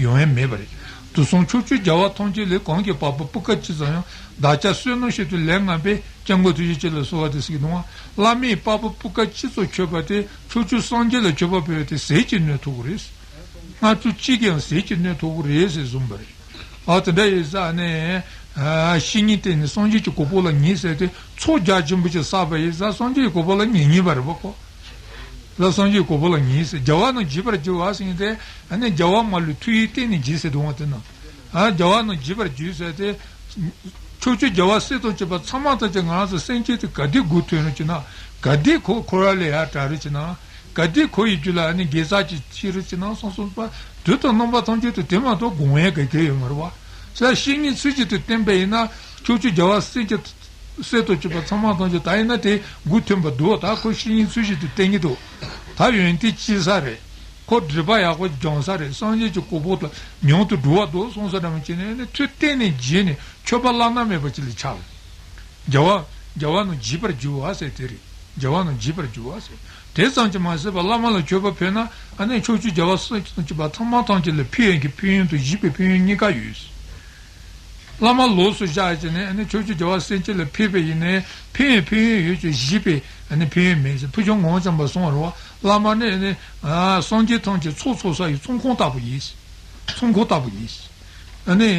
ཡོང་ཡ་མེད་པ་རེད། དུས་གསུམ་ཕྱོགས་བཅུའི་རྒྱལ་བ་ཐམས་ཅད་ལས་གང་གི་བ་སྤུ་སྤུ་ཀ་གཅིག་ཙམ་ཡང་བདག་ཅག་བསོད་ནམས་ཤིག་ཏུ་ལེགས་བསྔགས་པའི་སྐྱབས་མགོན་ཐུགས་རྗེ་ཅན་ལ་གསོལ་བ་འདེབས་ཟེར་གི་འདུག་པ། བླ་མས་བ་སྤུ་སྤུ་ཀ་གཅིག་ཙམ་མཆོད་པ་དེ་ཕྱོགས་བཅུའི་སངས་རྒྱས་ལ་མཆོད་པ་ཕུལ་བ་དེ་ཟས་ཀྱི་སྣོད་ཐོབ་ཀྱི་རེད། སྔར་དུས་གཅིག་གིས་ཡང་ཟས་ཀྱི་སྣོད་ཐོབ་ཀྱི་རེད་ཟེར་གསུངས་པ་རེད། ཨ་དེ་འདྲ་ཡིན་ཙང་ནི། ཨ་བཤེས་གཉེན་བསྟེན་ནས་སངས་རྒྱས་ཀྱི་གོ་འཕང་ལ་ཉེ་ཟེར་ཏེ་ཚོགས་རྒྱ་ཆེན་པོ་ཅིག་བསགས་པ་ཡིན་ཙང་སངས་རྒྱས་ཀྱི་གོ་འཕང་ལ་ཉེ་ཉེ་བ་རེད་པ་ཁོ། ལ་སངས་རྒྱས་ཀྱི་གོ་འཕང་ལ་ཉེ་ཟེར། རྒྱལ་བ་རྣམས་བརྗིད་པར་བགྱི་བ་ཟེར་མཁན་དེ་ཨ་ནི་རྒྱལ་བ་མ་ལུས་ཐུགས་ཡིད་བརྟན་ནས་བགྱི་ཟེར་འདུག་པ། དེ་ན་ཨ་རྒྱལ་བ་རྣམས་བརྗིད་པར་བགྱི་ཟེར་ཏེ། ཕྱོགས་བཅུའི་རྒྱལ་བ་སྲས་དང་བཅས་པ་ཚང་མ་ཐམས་ཅད་ང་རང་ཚོ་སེམས་ཅན་དེ་ག་དུས་མགོ་ཐོན་རུ་བྱེད་ན། ག་དུས་ཁོ་འཁོར་བ་ལས་ཡར་དྲག་རུ་བྱེད་ན། ག་དུས་ཁོ་ཡི་རྒྱུད་ལ་ནི་དགེ་རྩ་ཅིག་སྐྱེ་རུ་བྱེད་ན་སོང་སོང་པ། དུས་དང་རྣམ་པ་ཐམས་ཅད་དུ་དེ་མ་གཏོགས་དགོངས་ཡས་ག་གེ་ཡོད་མ་རེད་པ། ས་བཤེས་གཉེན་ཚུལ་བཞིན་དུ་བསྟེན་པ་ཡིན་ན་ཕྱོགས་བཅུའི་རྒྱལ་བ་སྲས་ཀྱི་སྲས་དང་བཅས་པ་ཚང་མ་ཐམས་ཅད་ད་ཡིན་ན་དེ་མགོ་ཐོན་པ་འདུག་ད་ཁོ་བཤེས་གཉེན་ཚུལ་བཞིན་དུ་བསྟེན་གྱི་འདུག་ད་ཡོན་ཏན་སྐྱེ་ས་རེད། ཁོ་སྒྲིབ་པ་ཡག་པོ་སྦྱང་ས་རེད། སངས་རྒྱས་ཀྱི་གོ་འཕང་དུ་མྱུར་དུ་འགྲོ་བ་འདུག་གསུངས་ས་འདྲ་མོ་བྱས་ནས་ནི་ཐུགས་གཏད་ནས་བགྱིས་ནས་མཆོད་པ་བླ་ན་མེད་པ་ཅིག་ལ་ཆགས། རྒྱལ་བ་རྒྱལ་བ་རྣམས་བརྗིད་པར་བགྱི་བ་ཟེར་དེ་རེད། རྒྱལ་བ་རྣམས་བརྗིད་པར་བགྱི་བ་ཟེར། དེ་ཙམ་གྱིས་མ་ཟད་པར་བླ་མ་ལ་མཆོད་པ་ཕུལ་ན་ཨ་ནི་ཕྱོགས་བཅུའི་རྒྱལ་བ་སྲས་ཀྱི་དང་བཅས་པ་ཚང་མ་ཐམས་ཅད་ལ་ཕན་ཡོན་གྱི་ཕན་ཡོན་དང་བརྗིད་པའི་ཕན་ཡོན་གཉིས་ཀ་ཡོད། བླ་མ་ལོགས་སུ་བཞག་བྱས་ནས་ཨ་ནི་ཕྱོགས་བཅུའི་རྒྱལ་བ་སྲས་ཀྱི་ལ་ཕུལ་བ་ཡིན་ནའི་ཕན་ཡོན་ཕན་ཡོན་ཡོད་ཀྱང་བརྗིད་པའི་ཨ་ནི་ཕན་ཡོན་མེད་ཟེར། ཕུལ་བྱུང་ངག་དབང་བྱམས་པ་གསུངས་པ་རེད་པ། བླ་མ་ནི་ཨ་ནི་སངས་རྒྱས་ཐམས་ཅད་ཚོགས་འཚོགས་ས་ཡི་ཚོགས་ཁང་ལྟ་བུ་ཡིན། ཚོགས་ཁང་ལྟ་བུ་ཡིན། ཨ་ནི་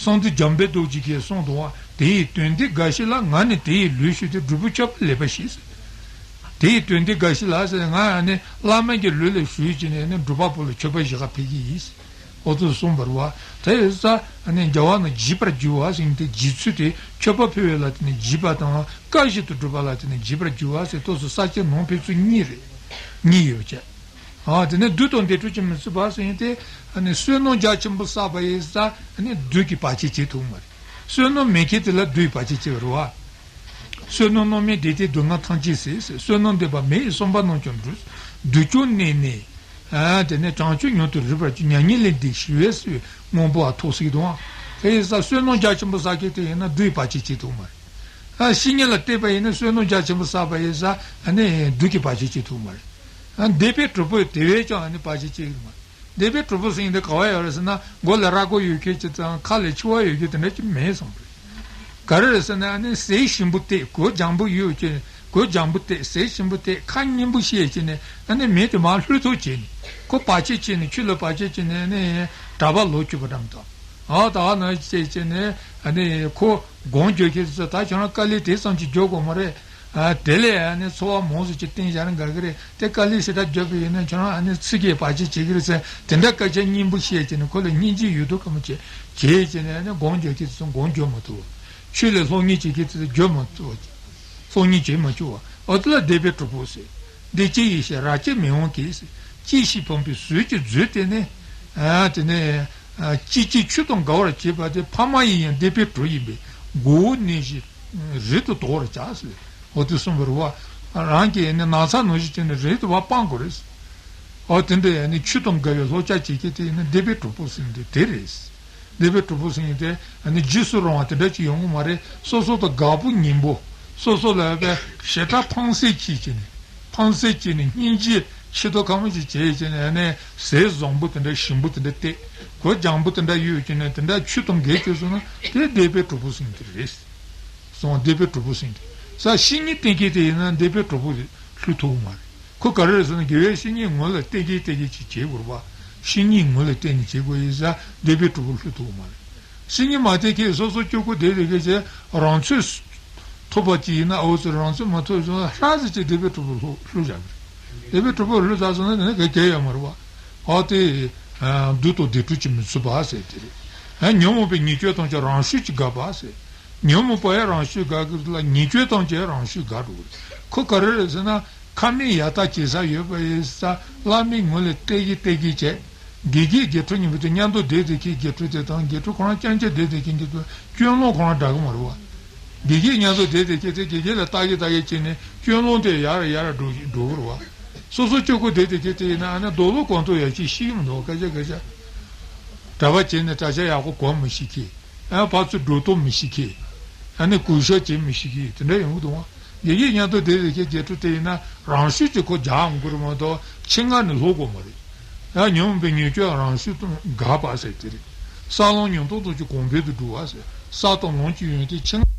གསང་འདུས་འཇམ་དཔལ་རྡོ་རྗེ་གིས་གསུངས་འདུག་པ། དེ་ཡི་དོན་འདི་འགའ་ཞིག་ལ། ང་ནི་དེ་ཡི་ལུས་ཞུགས་ཏེ། སྒྲུབ་པའི་མཆོད་པ་ལེགས་པར་བཞེས་ཟེར། དེ་ཡི་དོན་འདི་འགའ་ཞིག་ལ་ཟེར། ང་ཨ་ནི་བླ་མ་གི་ལུས་ལ་ཞུགས་བྱས་ནས་ཨ་ནི་སྒྲུབ་པ་པོ་ལ་མཆོད་པ་བཞེས་ག་ཕེབས་ཀྱི་ཡིན། འོ་ཚོད་གསུངས་པ་རེད་པ། དེ་ཡིན་ཙང་ཨ་ནི་རྒྱལ་བ་རྣམས་བརྗིད་པར་བགྱི་བ་ཟེར་མཁན་དེ་བགྱིས་ཚུལ་དེ་མཆོད་པ་ཕུལ་བ་ལ་དེ་ནི་བརྗིད་པ་དང་བཀའ་བཞིན་དུ་སྒྲུབ་པ་ལ་དེ་ནི་བརྗིད་པར་བགྱི་བ་ཟེར་ཏོག་ཙམ་ས་བཅད་ནང་ཕན་ཚུན་གཉིས་རེད། གཉིས་ཡོད་ཀྱང་། ཨ་དེ་ནས་བདུད་དང་བདེ་དྲོད་ཀྱིས་མི་ཚུགས་པ་ཟེར་མཁན་དེ་ཨ་ནི་བསོད་ནམས་རྒྱ་ཆེན་པོ་བསགས་པ་ཡིན་ཙང་ཨ་ནི་བདུད་ཀྱིས་བར་ཆད་བྱེད་ཐུབ་མ་རེད། བསོད་ནམས་མེད་མཁན་དེ་ལ་བདུད་ཀྱིས་བར་ཆད་བྱེད་པ་རེད་པ། བསོད་ནམས་རྣམ་སྨིན་བདེ་སྟེར་སྡུག་བསྔལ་ཐམས་ཅད་སེལ་ཟེར། བསོད་ནམས་ལྡན་པ་མི་ཡི་བསམ་པ་རྣམས་ཀྱང་འགྲུབ། བདུད་ཀྱང་མནར་ནས། ཨ་དེ་ནས་བྱང་ཆུབ་མྱུར་དུ་རེག་པར་གྱུར། མྱ་ངན་ལས་འདས་ཞི་བའི་སྲིད་པའི་སྔོན་པོ་ལ་ཐོགས་ཟེར་གྱི་འདུག་ཨ། དེ་ཡིན་ཙང་བསོད་ནམས་རྒྱ་ཆེན་པོ་བསགས་མཁན་དེ་ཡིན་ན་བདུད་ཀྱིས་བར་ཆད་བྱེད་ཐུབ་མ་རེད། ཨ་བཤེས་གཉེན་ལ་བསྟེན་པ་ཡིན་ན་བསོད་ནམས་རྒྱ་ཆེན་པོ་བསགས་པ་ཡིན་ཙང་ཨ་ནི་བདུད་ཀྱིས་བར་ཆད་བྱེད་ཐུབ་མ་རེད། ཨ་བདེ་བའི་གྲོགས་པོས་དེ་བས་ཀྱང་ཨ་ནི་བར་ཆད་བྱེད་ཀྱི་མ་རེད། བདེ་བའི་གྲོགས་པོ་ཟེར་མཁན་དེ་ག་བ་ཡོད་རེད་ཟེར་ན་མགོ་ལ་རྭ་ཅོ་ཡོད་མཁན་ཅིག་དང་ཁ་ལ་མཆེ་བ་ཡོད་མཁན་དེ་འདྲ་ཅིག་མེད་བསམ་པ་རེད། ག་རེ་རེད་ཟེར་ན་ཨ་ནི་ཟས་ཞིམ་པོ་བསྟེན། གོས་ལྗང་པོ་ཡོད་ཀྱི་གོས་ལྗང་པོ་བསྟེན། ཟས་ཞིམ་པོ་བསྟེན། ཁ་སྙན་པོ་བཤད་བྱས་ནས་ཨ་ནི་མི་དེ་མར་བསླུ་ཐབས་བྱས་ནས་ཁོ་བར་ཆད་བྱས་ནས་ཆོས་ལ་བར་ཆད་བྱས་ནས་ཨ་ནི་གྲྭ་པ་ལོག་བཅུག་པ་འདྲ་མི་འདུག་ཨ་ད་ནང་བྱས་བྱས་ནས་ཨ་ནི་ཁོ་སྒོམ་རྒྱག་མཁན་ཚོ་ད་ཁྱོད་རང་དཀའ་ལས་དེ་ཙམ་ཅིག་རྒྱག་དགོས་མ་རེད། ཨ་དེ་ལས་ཨ་ནི་འཚོ་བ་མང་ཙམ་ཅིག་བསྟེན་བཞག་ན་དགའ་གི་རེད། དེ་དཀའ་ལས་ཞེ་དྲག་རྒྱབ་པ་ཡིན་ན་ཁྱོད་རང་ཨ་ནི་ཚིག་གིས་བར་ཆད་བྱེད་ཀྱི་རེད་ཟེར་དེ་འདྲ་སྐད་ཆ་སྙན་པོ་བཤད་བྱས་ནས་ཁོ་ལ་སྙིང་རྗེ་ཡོད་དོ་ག་མོ་བྱས་བྱས་བྱས་ནས་ཨ་ནི་སྒོམ་རྒྱག་མཁན་ཚོ་སྒོམ་རྒྱག་མ་ཐུབ་པ། ཆོས་ལ་སློབ་གཉེར་བྱེད་མཁན་ཚོ་རྒྱག་མ་ཐུབ་པ། སློབ་གཉེར་བྱེད་མ་བཅུག་པ། འོ་དེ་ལ་བདེ་བའི་གྲོགས་པོ་ཟེར། བདེ་སྐྱིད་ཡེ་ཤེས་རབ་ཀྱིས་མི་དབང་གིས་ཟེར། གཅེས་ཤིང་ཕངས་པའི་ཟོལ་གྱིས་བཟོད་དེ་ནི། ཨ་དེ་ནས་ཨ་གཅེས་ཀྱི་ཆོས་དང་འགལ་བར་བྱེད་པ་དེ་ཕ་མ་ཡི་ཡང་བདེ་བའི་གྲོགས་ཡིན་པས་མགོ་བོ་ནད་གཞི་རིང་དུ་དོར་བར་བྱ་ཟེར། འོ་དེ་གསུངས་པ་རེད་པ། རང་གི་ནི་ན་ཚ་ནད་གཞི་བྱས་ནས་རིང་དུ་བ་སྤང་དགོས་རེད། འོ་དེ་འདྲ་ཡང་ནི་ཆོས་དང་འགལ་བའི་སློབ་བྱ་བྱེད་མཁན་དེ་ནི་བདེ་བའི་གྲོགས་པོ་ཟེར་མཁན་དེ་དེ་རེད། བདེ་བའི་གྲོགས་པོ་ཟེར་མཁན་དེ་ནི་རྗེས་སུ་རུང་བ་དེ་འདྲ་ཅིག་ཡོང་གི་མ་རེད། སོ་སོ་དང་དགའ་པོ་ཉེ་པོ། སོ་སོ་ལ་ཡང་ཞེ་དྲག་ཕངས་སེམས་སྐྱེས་བྱས་ནས། ཕངས་སེམས་སྐྱེས་ནས་སྙིང་རྗེ་ཆེ་མཐོ་གང་མོ་ཞིག་བྱས་བྱས་ནས་ནི་ཟས་བཟང་པོ་དེ་འདྲ་ཞིམ་པོ་དེ་འདྲ་བསྟེན། གོས་ལྗང་པོ་དེ་འདྲ་ཡོད་བྱས་ནས་དེ་འདྲ་ཆོས་དང་འགལ་བྱས་སོང་ན་དེ་བདེ་བའི་གྲོགས་པོ་ཟེར་མཁན་དེ་རེད། སོང་བདེ་བའི་གྲོགས་པོ་ཟེར་མཁན་དེ། ས་བཤེས་གཉེན་བསྟེན་མཁན་དེ་ཡིན་ན་བདེ་བའི་གྲོགས་པོ་དེ་བསླུ་ཐུབ་མ་རེད། ཁོ་ག་རེ་རེད་ཟེར་ན་དགེ་བའི་བཤེས་གཉེན་ངོ་ལ་བསྟེན་གྱིན་བསྟེན་གྱིན་ཅིག་བྱེད་དགོས་རེད་པ། བཤེས་གཉེན་ངོ་ལ་བསྟེན་ནས་བྱེད་དགོས་ཡིན་ཙང་བདེ་བའི་གྲོགས་པོ་བསླུ་ཐུབ་མ་རེད། བཤེས་གཉེན་མ་བསྟེན་མཁན་སོ་སོ་སྐྱོ་པོ་བསྡད་བསྡད་མཁན་ཅིག་རང་ཚོད་ཐུབ་པ་ཅིག་ཡིན་ན་འོ་ཙི་རང་ཚོད་མ་ཐུབ་སོང་ན་ཧྲ་ཙི་ཅིག་བདེ་བའི་གྲོགས་པོ་བསླུ་བསླུ་བཞག་གི་རེད། བདེ་བའི་གྲོགས་པོ་བསླུ་ཚར་སོང་ན་དེ་ནས་ག་གེ་ཡོད་མ་རེད་པ། ཨ་དེ་བདུད་དང་བདེ་དྲོད་ཀྱིས་མི་ཚུགས་པ་ཟེར་དེ་རེད། ཨ། ཉོན་མོངས་པའི་ཉེས་སྤྱོད་ཐམས་ཅད་རང་ཤུགས་ཀྱིས་འགགས་པ་ཟེར། ཉོན་མོངས་པ་ཡང་རང་ཤུགས་འགག་གི་ལ་ཉེས་སྤྱོད་ཐམས་ཅད་རང་ཤུགས་འགག་འགྲོ་གི་རེད། ཁོ་ག་རེ་རེད་ཟེར་ན། ཁ་མིག་ཡར་ལྟ་བྱེད་ས་ཡོད་པ་ཡིན་ཙང་བརླ་མིག་ངོས་ལ་བལྟས་ཀྱི་བལྟས་ཀྱི་བྱས། དགེ་རྒན་དགེ་ཕྲུག་གཉིས་པོ་དེ་མཉམ་དུ་བསྡད་བསྡད་མཁན་དགེ་ཕྲུག་དེ་དང་དགེ་ཕྲུག་ཁོ་རང་རྐྱང་རྐྱང་བསྡད་བསྡད་མཁན་གྱི་དུ་སྐྱོན་སློང་ཁོ་རང་འདྲ་གི་མ་རེད་བ། དགེ་རྒན་མཉམ་དུ་བསྡད་བསྡད་མཁན་དེ་དགེ་རྒན་ལ་ལྟ་གི་ལྟ་གི་བྱས་ནས་སྐྱོན་སློང་དེ་ཡར་ཡར་འགྲོ་འགྲོ་གི་རེད་བ། སོ་སོ་སྐྱོ་པོ་བསྡད་བསྡད་མཁན་དེ་ཡིན་ན་ཨ་ནི་རྡོ་ལོ་གང་ཐུབ་ཡར་ཅིག་ཤི་གི་མི་འདུག་སྐད་ཆ་སྐད་ཆ། གྲྭ་པ་བྱས་ནས་གྲྭ་ཤག་ཡག་པོ་གོམས་མི་ཤེས་མཁན། ཨ། ཕར་ཚུར་འགྲོ་སྟངས་མི་ཤེས་མཁན། ཨ་ནི་གུས་ཞབས་བྱེད་མི་ཤེས་མཁན་དེ་འདྲ་ཡོང་གི་འདུག་བ། དགེ་རྒན་མཉམ་དུ་བསྡད་བསྡད་མཁན་དགེ་ཕྲུག་དེ་ཡིན་ན་རང་ཤུགས་ཀྱིས་ཁོ་རྒྱག་འོང་གི་རེད་མ་གཏོགས་ཆེད་མངགས་ནས་སློབ་དགོས་མ་རེད། ཡང་ཉོན་མོངས་པའི་ཉེས་སྤྱོད་རང་ཤུགས་དང་འགགས་པ་ཟེར་དེ་རེད། ས་ལམ་ཡང་དག་ཐམས་ཅད་གོང་འཕེལ་དུ་འགྲོ་བ་ཟེར། ས་དང་ལམ་གྱི་ཡོན་ཏན་ཆེད་མངགས་